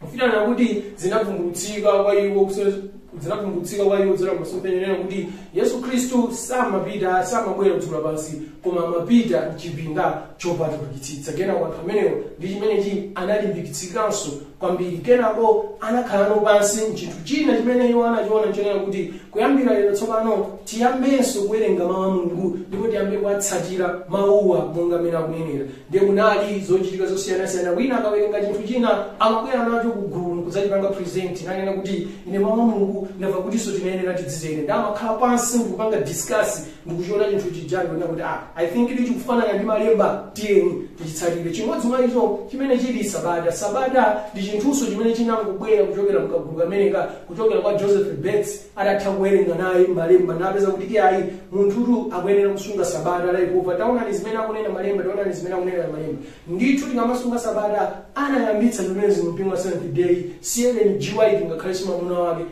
kufikirana kuti zinavumbulutsika kwa iwo kudzera masomphenya nena kuti Yesu Khristu samapita, samabwera kudziko lapansi, koma amapita mchipinda chopatulikitsitsa. Kenako anthu amenewo ndi chimenechi analimbikitsikanso kwambiri. Kenako anakhalano pansi. Chinthu china chimene iwo anachiona nchonena kuti kuyambira lero tsopano tiyambenso kuwerenga mawu a Mulungu, ndipo tiyambe kuwatsatira mawuwa monga mmene akunenera. Ndiye kunali zochitika zosiyanasiyana. Wina akawerenga chinthu china, amabwera nacho kugulu kudzachipanga present, nanena kuti ine mawu a Mulungu ndamva kutinso tinayenera tidzitere. Ndi amakhala pansi ndikupanga discuss, ndikuchiona chinthu chija ndikuona kuti ah, I think ili chikufanana ndi malemba, tiyeni tichitsatire. Chimodzi mwa icho chimene chili sabata. Sabata ndi chinthuso chimene chinangobwera kuchokera mkagulu kameneka, kuchokera kwa Joseph Bates, atatha kuwerenga naye malemba napeza kuti iyayi, munthutu akuyenera kusunga sabata la Yehova, taonani zimene akunena malemba, taonani zimene akunena malemba. Ndithu tikamasunga sabata, anayambitsa zimenezi mpingo wa Seventh Day si Ellen G White, ngakhale si mwamuna wake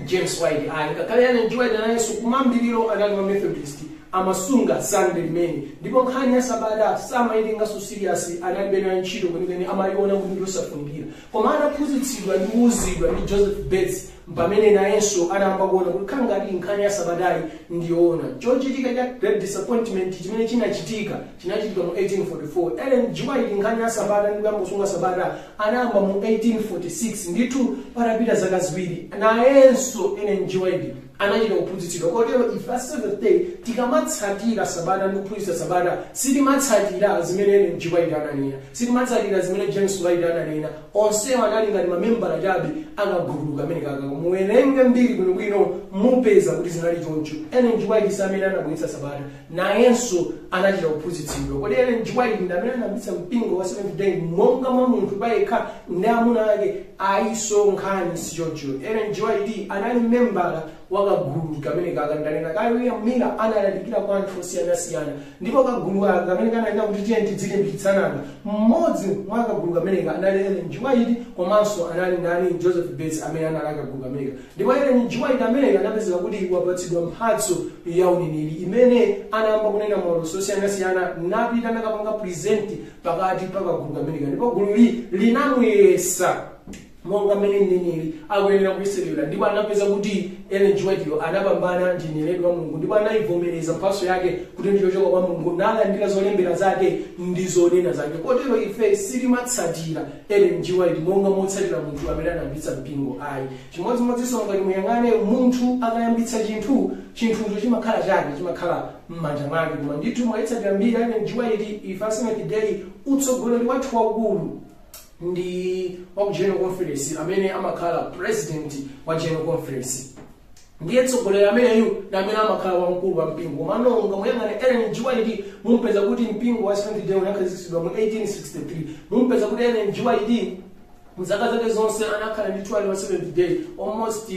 James White ayi. Ngakhale Ellen G White anayenso kumambiriro anali wa Methodist, Amasunga Sunday limene, ndipo nkhani ya sabata samaitenganso serious, analibe nayo ntchito kwenikweni, amayiona kuti ndiyosafunikira. Koma anaphunzitsidwa ndi kuwuzidwa ndi Joseph Bates, pamene nayenso anayamba kuona kuti khala ngati nkhani ya sabatayi ndiyoona. Chochitika cha Great Disappointment chimene chinachitika, chinachitika mu 1844. Ellen G. White nkhani ya sabata ndi kuyamba kusunga sabata anayamba mu 1846, ndithu patapita zaka 2 nayenso Ellen G. White anachita kuphunzitsidwa. Kotero ife a Seventh Day tikamatsatira sabata ndi kuphunzitsa sabata, sitimatsatira zimene Ellen G. White ananena, sitimatsatira zimene James White ananena. Onsewa anali ngati mamembala chabe akagulu kamene kaka. Muwerenge mbiri bwinobwino, mupeza kuti zinali choncho. Ellen G. White si amene anabweretsa sabata, nayenso anachita kuphunzitsidwa. Kodi Ellen G. White ndi amene anayambitsa mpingo wa Seventh Day monga mwa munthu payekha ndi amuna ake? Ayiso, nkhani sichoncho. Ellen G. White anali membala wakagulu kamene kaka. Ndanena kale, William Miller analalikira kwa anthu osiyanasiyana, ndipo kagulu aka kamene kananena kuti tiye tidzilimbikitsanaka, mmodzi mwa kagulu kameneka anali Ellen G. White, komanso anali ndani? Joseph Bates, amene anali akagulu kameneka. Ndipo Ellen G. White ameneka anapezeka kuti wapatsidwa mphatso ya uneneri imene anayamba kunena maulosi osiyanasiyana, napita nakapanga present pakati pa kagulu kameneka, ndipo gululi linamuyesa monga mmene mneneri akuyenera kuyesedwera, ndipo anapeza kuti Ellen G. White anapambana, ndi mneneri wa Mulungu, ndipo anayivomereza mphatso yake kuti ndi yochoka kwa Mulungu, nalandira zolembera zake ndi zonena zake. Kotero ife sitimatsatira Ellen G. White monga motsatira munthu amene anayambitsa mpingo, ayi. Chimodzimodzinso ngati muyang'ane munthu akayambitsa chinthu, chinthucho chimakhala chake, chimakhala m'manja mwake. Koma ndithu mwayitsatira mbiri Ellen G. White, ife a Seventh Day utsogoleri wathu waukulu ndi wa ku General Conference, amene amakhala president wa General Conference, ndiye tsogoleri ameneyu ndi amene amakhala wamkulu wa mpingo. Komano ngamuyang'ane Ellen G. White, mumpeza kuti mpingo wa Seventh Day unakhazikitsidwa mu 1863. Mumpeza kuti Ellen G. White mzaka zake zonse anakhala ndithu ali wa Seventh Day, almost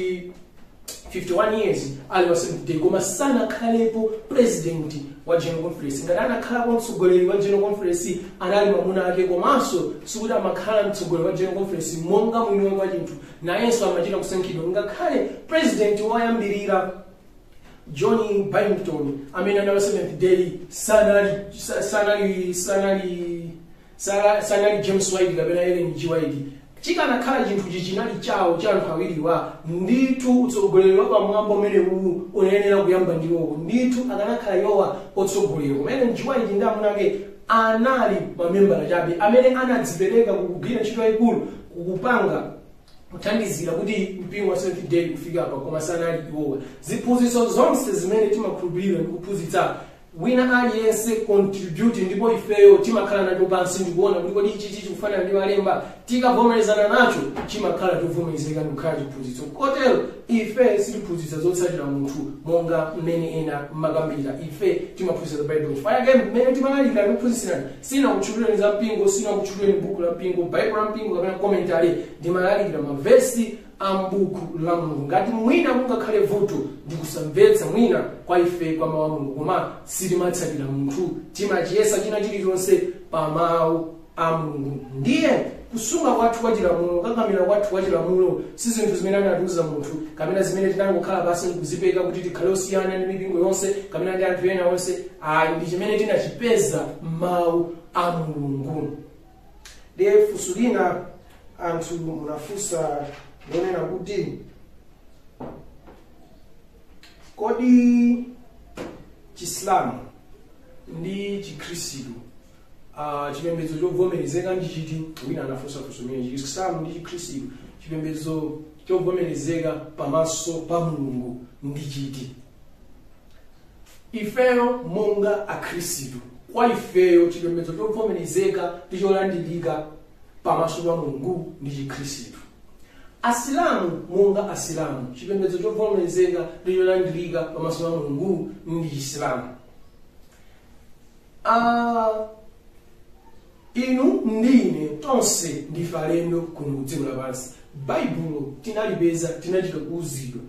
51 years ali wa Seventh Day, koma sanakhalepo president wa General Conference. Ngati anakhalapo mtsogoleri wa General Conference, anali mwamuna ake, komanso sikuti amakhala mtsogoleri wa General Conference monga mwini wake wa chinthu, nayenso amachita kusankhidwa. Ngakhale president woyambirira John Byington amene anali wa Seventh Day sanali James White kapena Ellen G. White. Chikanakhala chinthu chinali chawo cha anthu awiriwa, ndithu utsogoleri wa pamwamba umene uwu unayenera kuyamba ndiwowo, ndithu akanakhala iwowa otsogolera. Koma Ellen G. White ndi amuna ake anali mamembala chabe amene anadzipereka kukugwira ntchito yayikulu, kukupanga, kuthandizira kuti mpingo wa Seventh Day kufika apa, koma sanali iwowa. Ziphunzitso zonse zimene timakhulupirira ndi kuphunzitsa, wina aliyense contribute, ndipo ifeyo timakhala nacho pansi ndikuona kuti kodi ichi chikufanana ndi malemba. Tikavomerezana nacho, chimakhala chovomerezeka ndikukhala chiphunzitso. Kotero ife sitiphunzitsa zotsatira munthu monga mmene ena mmakambira. Ife timaphunzitsa Baibulo. Chifukwa chake mmene timalalikira ndi kuphunzitsirana, sina kutchulireni za mpingo, sina kutchulireni buku la mpingo, Baibulo la mpingo kapena commentary. Ndimalalikira mavesi a mbuku la Mulungu. Ngati mwina kungakhale vuto ndikusamvetsa mwina kwa ife kwa mawu a Mulungu, koma sitimatsatira munthu, timachiyesa china chilichonse pa mawu a Mulungu. Ndiye kusunga kwathu kwa chilamulo, kukakamira kwathu kwa chilamulo, si zinthu zimene anatiuza munthu kapena zimene tinangokhala pansi nkuzipeka kuti tikhale osiyana ndi mipingo yonse kapena ndi anthu ena onse, ayi. Ndi chimene tinachipeza m'mawu a Mulungu. Ndiye funso lina anthu munafunsa lonena kuti kodi Chisilamu ndi Chikhristu, chipembedzo chovomerezeka ndi chiti? Wina anafunsa funso limene, Chisilamu ndi Chikhristu, chipembedzo chovomerezeka pamaso pa Mulungu ndi chiti? Ifeyo monga Akhristu, kwa ifeyo chipembedzo chovomerezeka ndi cholandirika pamaso pa Mulungu ndi Chikhristu. Asilamu monga Asilamu, chipembedzo chovomerezeka ndi cholandirika pamaso pa Mulungu ndi Chisilamu. Inu ndine tonse ndife alendo kuno ku dziko lapansi. Baibulo tinalipeza, tinachita kuuzidwa.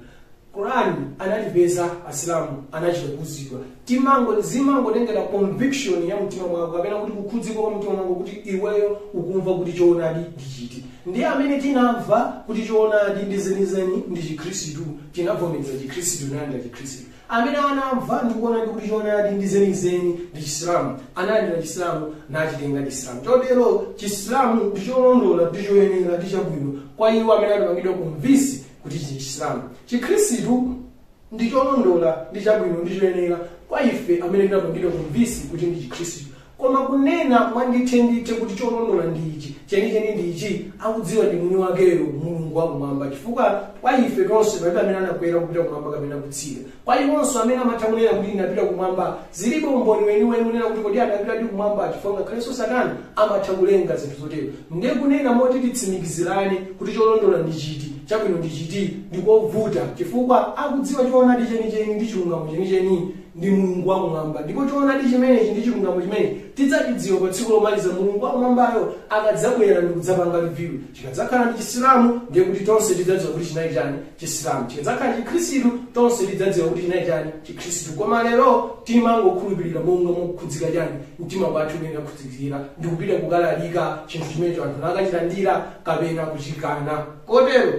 Qurani analipeza Asilamu, anachita kuuzidwa. Timango zimangotengera conviction ya mtima mwako kapena kuti kukhudzika kwa mtima mwako, kuti iweyo ukumva kuti choonadi ndi chiti. Ndi amene tinamva kuti choonadi ndi zenizeni ndi Chikhristu, tinavomereza Chikhristu, nalandira Chikhristu. Amene anamva ndikuona ndikuti choonadi ndi zenizeni ndi Chisilamu, analandira Chisilamu nachitenga Chisilamu. Chotero Chisilamu ndi cholondola, ndi choyenera, ndi chabwino kwa iwo amene anapangidwa convince kuti ndi Chisilamu. Chikhristu ndi cholondola, ndi chabwino, ndi choyenera kwa ife amene tinapangidwa convince kuti ndi Chikhristu. Koma kunena mwandithendithe kuti cholondola ndi ichi, chenicheni ndi ichi, akudziwa ndi mwini wakeyo Mulungu wakumwamba, chifukwa kwa ife tonse palibe amene anakwera kupita kumwamba kapena kutsika. Kwa iwonso amene amatha kunena kuti ndinapita kumwamba, zilipo umboni weniweni kunena kuti kodi anapita ndi kumwamba, chifukwa ngakhalenso Satana amatha kulenga zinthu zotero. Ndiye kunena moti titsimikizirane kuti cholondola ndi chiti, chabwino ndi chiti, ndikovuta, chifukwa akudziwa choonadi chenicheni ndi chilungamo chenicheni ndi Mulungu wakumwamba. Ndipo choonadi chimenechi ndi chilungamo chimenechi tidzachidziwa pa tsiku lomaliza, Mulungu wakumwambayo akadzabwera ndi kudzapanga review. Chikadzakhala ndi Chisilamu, ndiye kuti tonse tidzadziwa kuti chinali chani Chisilamu. Chikadzakhala Chikhristu, tonse tidzadziwa kuti chinali chani Chikhristu. Koma lero timangokhulupirira monga mokhudzika chani mtima kwathu umene takhudzikira, ndi kupita kukalalika chinthu chimenecho anthu nakachilandira kapena kuchikana. Kotero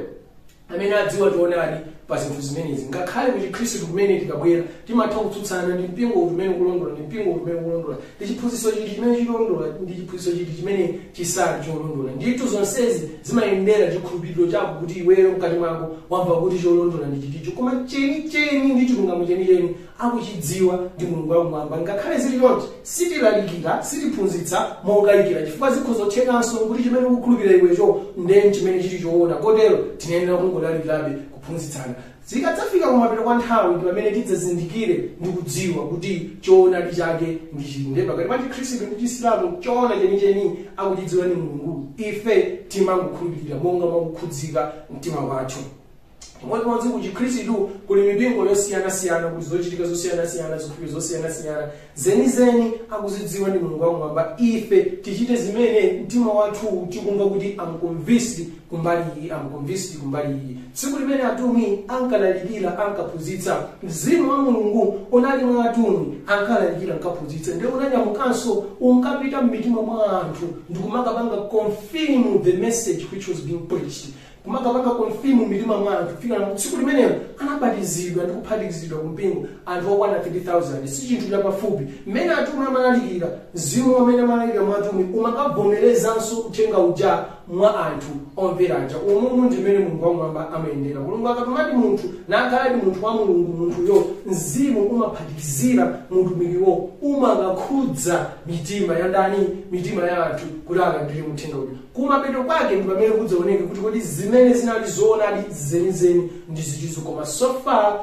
amene adziwa choonadi pa zinthu zimenezi, ngakhale ku Chikhristu kumene tikabwera timatha kutsutsana ndi mpingo uti umene ukulondola, ndi mpingo uti umene ukulondola, ndi chiphunzitso chiti chimene chilondola, ndi chiphunzitso chiti chimene chisali cholondola. Ndithu zonsezi zimayendera chikhulupiriro chako, kuti iweyo mkati mwako wamva kuti cholondola ndi chiticho. Koma chenicheni ndi chilungamo chenicheni akuchidziwa ndi Mulungu wakumwamba. Ngakhale zili choncho, sitilalikira, sitiphunzitsa mokayikira, chifukwa zikhoza kuthekanso kuti chimene ukukhulupirira iwecho ndiye chimene chili choona. Kotero tinayenera kungolalikirabe, kuphunzitsana. Zikadzafika kumapeto kwa nthawi ndi pamene tidzazindikire ndi kudziwa kuti choonadi chake ndi chiti. Ndiye pakati pa Chikhristu ndi Chisilamu, choona chenicheni akuchidziwa ni Mulungu. Ife timangokhulupirira monga mwakukhudzika mtima wathu. Chimodzimodzi ku Chikhristu kuli mipingo yosiyanasiyana, kuli zochitika zosiyanasiyana, zikhulupiriro zosiyanasiyana. Zenizeni akuzidziwa ndi Mulungu wakumwamba. Ife tichite zimene mtima wathu tikumva kuti am convinced kumbali iyi, am convinced kumbali iyi. Tsiku limene atumwi ankalalikira, ankaphunzitsa, mzimu wa Mulungu unali mwa atumwi, ankalalikira, ankaphunzitsa, ndiye unanyamukanso unkapita m'mitima mwa anthu ndikumakapanga confirm the message which was being preached, kumakapanga confirm mitima mwa anthu, kufika na tsiku limenelo anabatizidwa ndi kuphatikizidwa kumpingo anthu okwana 3000. Si chinthu chapafupi. Mmene atumwi amalalikira, mzimu amene amalalikira mwa atumwi umakavomerezanso uthenga uja mwa anthu omveraja. Umumu ndi mmene Mulungu wakumwamba amayendera. Mulungu akatumadi munthu nakhaladi munthu wa Mulungu, munthuyo mzimu umaphatikizira mutumikiwo, umakakhudza mitima ya ndani? Mitima ya anthu kuti alandire uthenga uja. Kumapeto kwake ndi pamene kudzaoneke kuti kodi zimene zinali zoonadi zenizeni ndi zitizo. Koma so far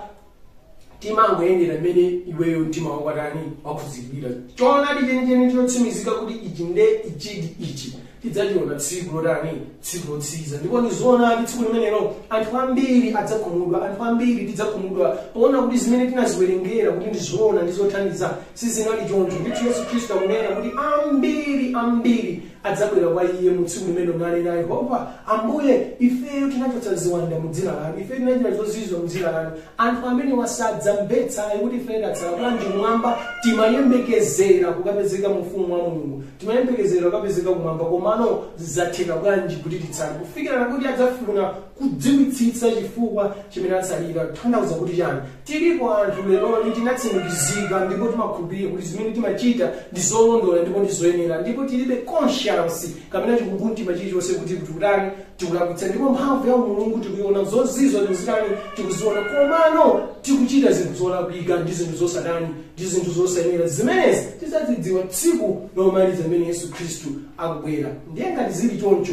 timangoyendera mmene iweyo mtima wakwatani wakhudzikira. Choonadi chenicheni chotsimikizika kuti ichi nde ichidi ichi, tidzachiona tsiku lotani? Tsiku lotsiriza. Ndipo ndi zoonadi, tsiku limenelo anthu ambiri adzakhumudwa, anthu ambiri tidzakhumudwa poona kuti zimene tinaziwerengera kuti ndi zoona ndi zothandiza sizinali choncho. Ndithu Yesu Khristu akunena kuti ambiri ambiri adzabwera kwa iye mu tsiku limene nanena, "Yehova Ambuye, ifeyo tinachotsa ziwanda mu dzina lanu, ifeyo tinachita zozizwa mu dzina lanu." Anthu amene wasadzamvetsa kuti ife tatsala bwanji kumwamba, timayembekezera kukapezeka mu ufumu wa Mulungu, timayembekezera kukapezeka kumwamba, komano zatheka bwanji kuti titsale? Kufikira nakuti adzafuna kudziwitsitsa chifukwa chimene atsalira. Kutanthauza kuti chani? Tilipo anthu leroli tinatsimikizika ndipo timakhulupirira kuti zimene timachita ndi zolondola ndipo ndi zoyenera, ndipo tilibe conscience kapena chikumbumtima chilichonse kuti tikutani, tikulakwitsa, ndipo mphamvu ya Mulungu tikuiona, zozizwa tikuzitani, tikuziona, komano tikuchita zinthu zolakwika ndi zinthu zosadani ndi zinthu zosayenera. Zimenezi tidzazidziwa tsiku lomaliza limene Yesu Khristu akubwera. Ndiye ngati zili choncho,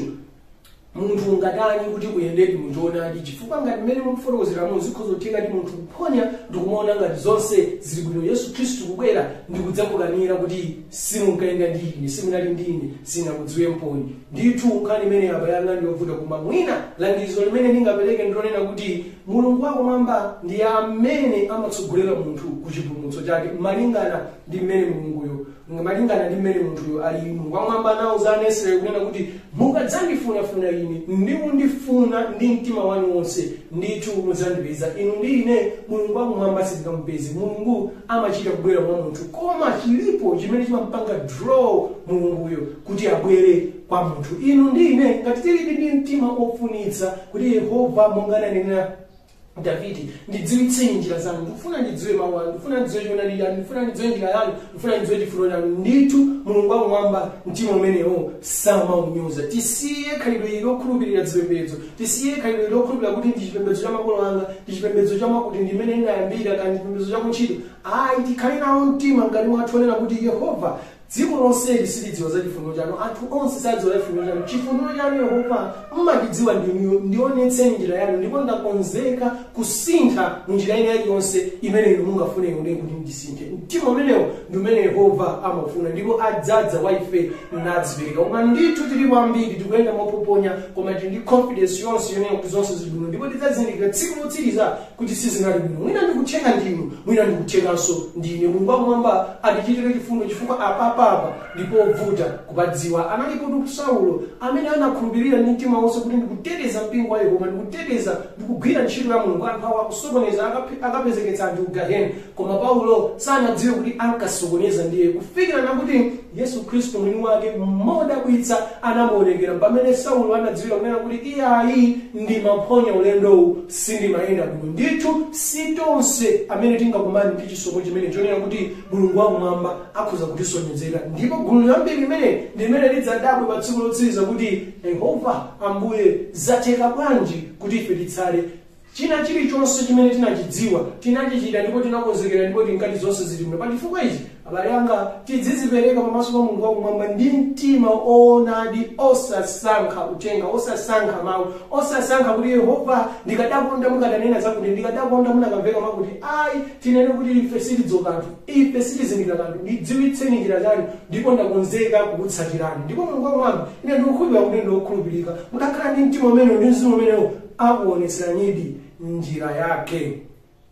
munthu ungatani kuti uyendedi muchoonadi? Chifukwa ngati mmene mukufotokozeramo, zikhoza kutheka ndi munthu kuphonya ndikumaona ngati zonse zili bwino, Yesu Khristu kubwera ndikudzakukanira kuti simunkayenda ndi ine, simunali ndi ine, sinakudziwe mponi. Ndithu nkhani imene apa yanga ndiyovuta, koma mwina langizo limene ndingapereke ndilonena kuti Mulungu wakumwamba ndi amene amatsogolera munthu ku chipulumutso chake malingana ndi mmene Mulunguyo, malingana ndi mmene munthuyo ali. Mulungu wakumwamba anawuza ana Israeli kunena kuti mukadzandifunafuna ine ndi kundifuna ndi mtima wanu wonse, ndithu mudzandipeza. Inu ndi ine Mulungu wakumwamba sitingamupeze. Mulungu amachita kubwera mwa munthu, koma chilipo chimene chimampanga draw Mulunguyo kuti abwere kwa munthu. Inu ndi ine ngati tilidi ndi mtima ofunitsa kuti Yehova, monga ananena Davide, ndidziwitseni njira zanu, ndikufuna ndidziwe mawu anu, ndikufuna ndidziwe choonadi chanu, ndikufuna ndidziwe njira yanu, ndikufuna ndidziwe chifuniro chanu. Ndithu Mulungu wakumwamba mtima umenewo samaunyoza. Tisiye khalidwe ili lokhulupirira zipembedzo, tisiye khalidwe ili lokhulupirira kuti ndi chipembedzo cha makolo anga, ndi chipembedzo cha mwakuti ndimene ndinayambira, kandi chipembedzo cha kuntchito. Ayi, tikhale nawo mtima mkati mwathu onena kuti Yehova, dziko lonseli silidziwa za chifuniro chanu, anthu onse sadziwa za chifuniro chanu. Chifuniro chanu Yehova mmachidziwa ndinuyo, ndionetseni njira yanu, ndipo ndakonzeka kusintha munjira ina iliyonse imene inu mungafune ine kuti ndisinthe. Mtima umenewo ndi umene Yehova amafuna, ndipo adzadza wa ife nadzipereka. Koma ndithu tilipo ambiri tikuyenda mopoponya, koma tili ndi confidence yonse yonena kuti zonse zili bwino, ndipo tidzazindikira tsiku lotsiriza kuti sizinali bwino. Mwina ndikutheka ndinu, mwina ndikuthekanso ndine. Mulungu wakumwamba atichitire chifundo, chifukwa apapa ndipo vuta kupadziwa. Analipo Saulo amene anakhulupirira ndi mtima wonse kuti ndikuteteza mpingo wa Yehova, ndikuteteza, ndikugwira ntchito ya Mulungu, anthu awo akusokoneza, akapezeketsa anthu ku gahena. Koma Paulo sanadziwe kuti ankasokoneza ndiye, kufikira nakuti Yesu Khristu mwini wake modabwitsa anamuonekera, pamene Saulo anadziwira kunena kuti iyayi, ndimaphonya ulendowu, sindimayenda bwino. Ndithu si tonse amene tingakumane ndi chisomo chimene chonena kuti Mulungu wakumwamba akhoza kutisonyezera, ndipo gulu lambiri limene limene lidzadabwe pa tsiku lotsiriza kuti Yehova Ambuye, zatheka bwanji kuti ife titsale? China chilichonse chimene tinachidziwa tinachichita, ndipo tinakonzekera, ndipo tinkati zonse zili bwino. Pa chifukwa ichi, abale anga, tidzizipereka pamaso pa Mulungu wakumwamba ndi mtima oonadi, osasankha uthenga, osasankha mawu, osasankha kuti Yehova ndikadakonda mukadanena zakuti, ndikadakonda munakamveka mwakuti. Ayi, tinene kuti ife sitidziwa kanthu, ife sitizindikira kanthu, ndidziwitseni njira zanu, ndipo ndakonzeka kukutsatirani. Ndipo Mulungu wakumwamba, ine ndikukhulupirira kuti ndikukhulupirika, mutakhala ndi mtima umenewo ndi mzimu umenewo, akuonetseranidi njira yake.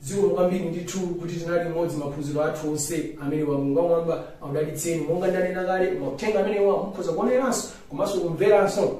Zikomo kwambiri ndithu kuti tinali limodzi maphunziro athu onse amene wa Mulungu wakumwamba akudalitseni. Monga ndanena kale, mauthenga amenewa mukhoza kuoneranso komanso kumveranso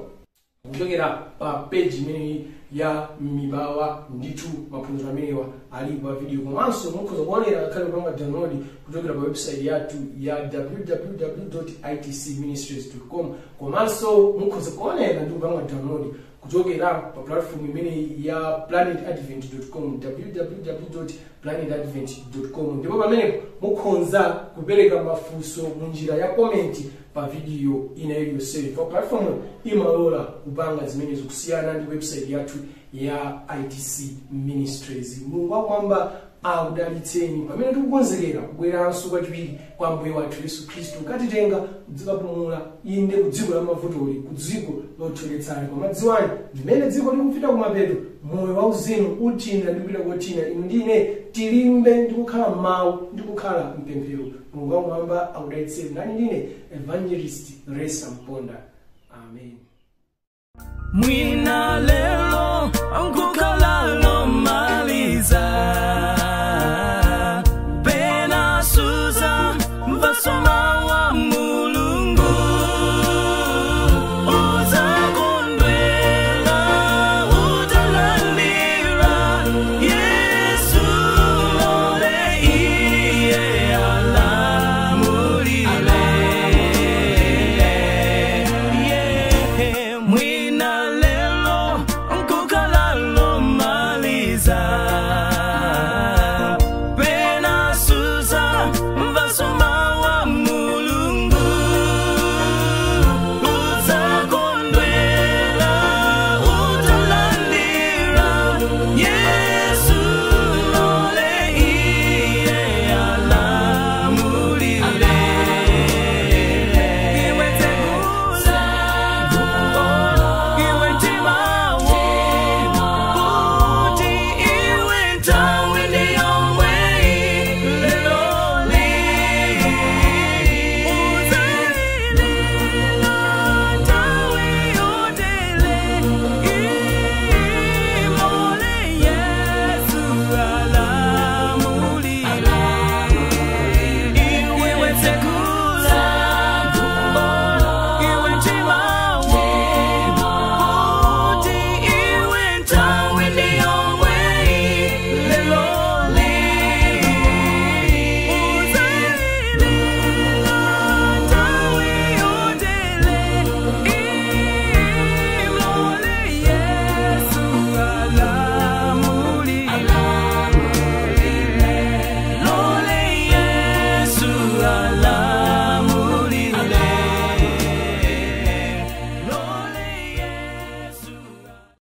kuchokera pa page imeneyi ya Mibawa. Ndithu maphunziro amenewa alipo pa video, komanso mukhoza kuonera ngakhale kupanga download kuchokera pa website yathu ya www.itcministries.com, komanso mukhoza kuonera ndi kupanga download kuchokera pa platform imeneyi ya planetadvent.com, www.planetadvent.com. Ndipo pamenepo mukhoza kupereka mafunso mu njira ya comment pa video ina iliyonseyo. Pa platform imalola kupanga zimenezo kusiyana ndi website yathu ya ITC Ministries. Mulungu wakumwamba akudalitseni pamene tikukonzekera kubweranso kwachiwiri kwa Ambuye wathu Yesu Khristu katitenga kudzikapumula, inde ku dziko la mavutoli, ku dziko lothyoletsani. Koma dziwani, mmene dziko likupita kumapeto, moyo wauzimu uthina ndi kupita kothina. Inu ndine tilimbe ndi kukhala m'mawu ndi kukhala mpemphero. Mulungu wakumwamba akudalitseni. Nani ndine Evangelist Resa Mponda. Amen. Mwina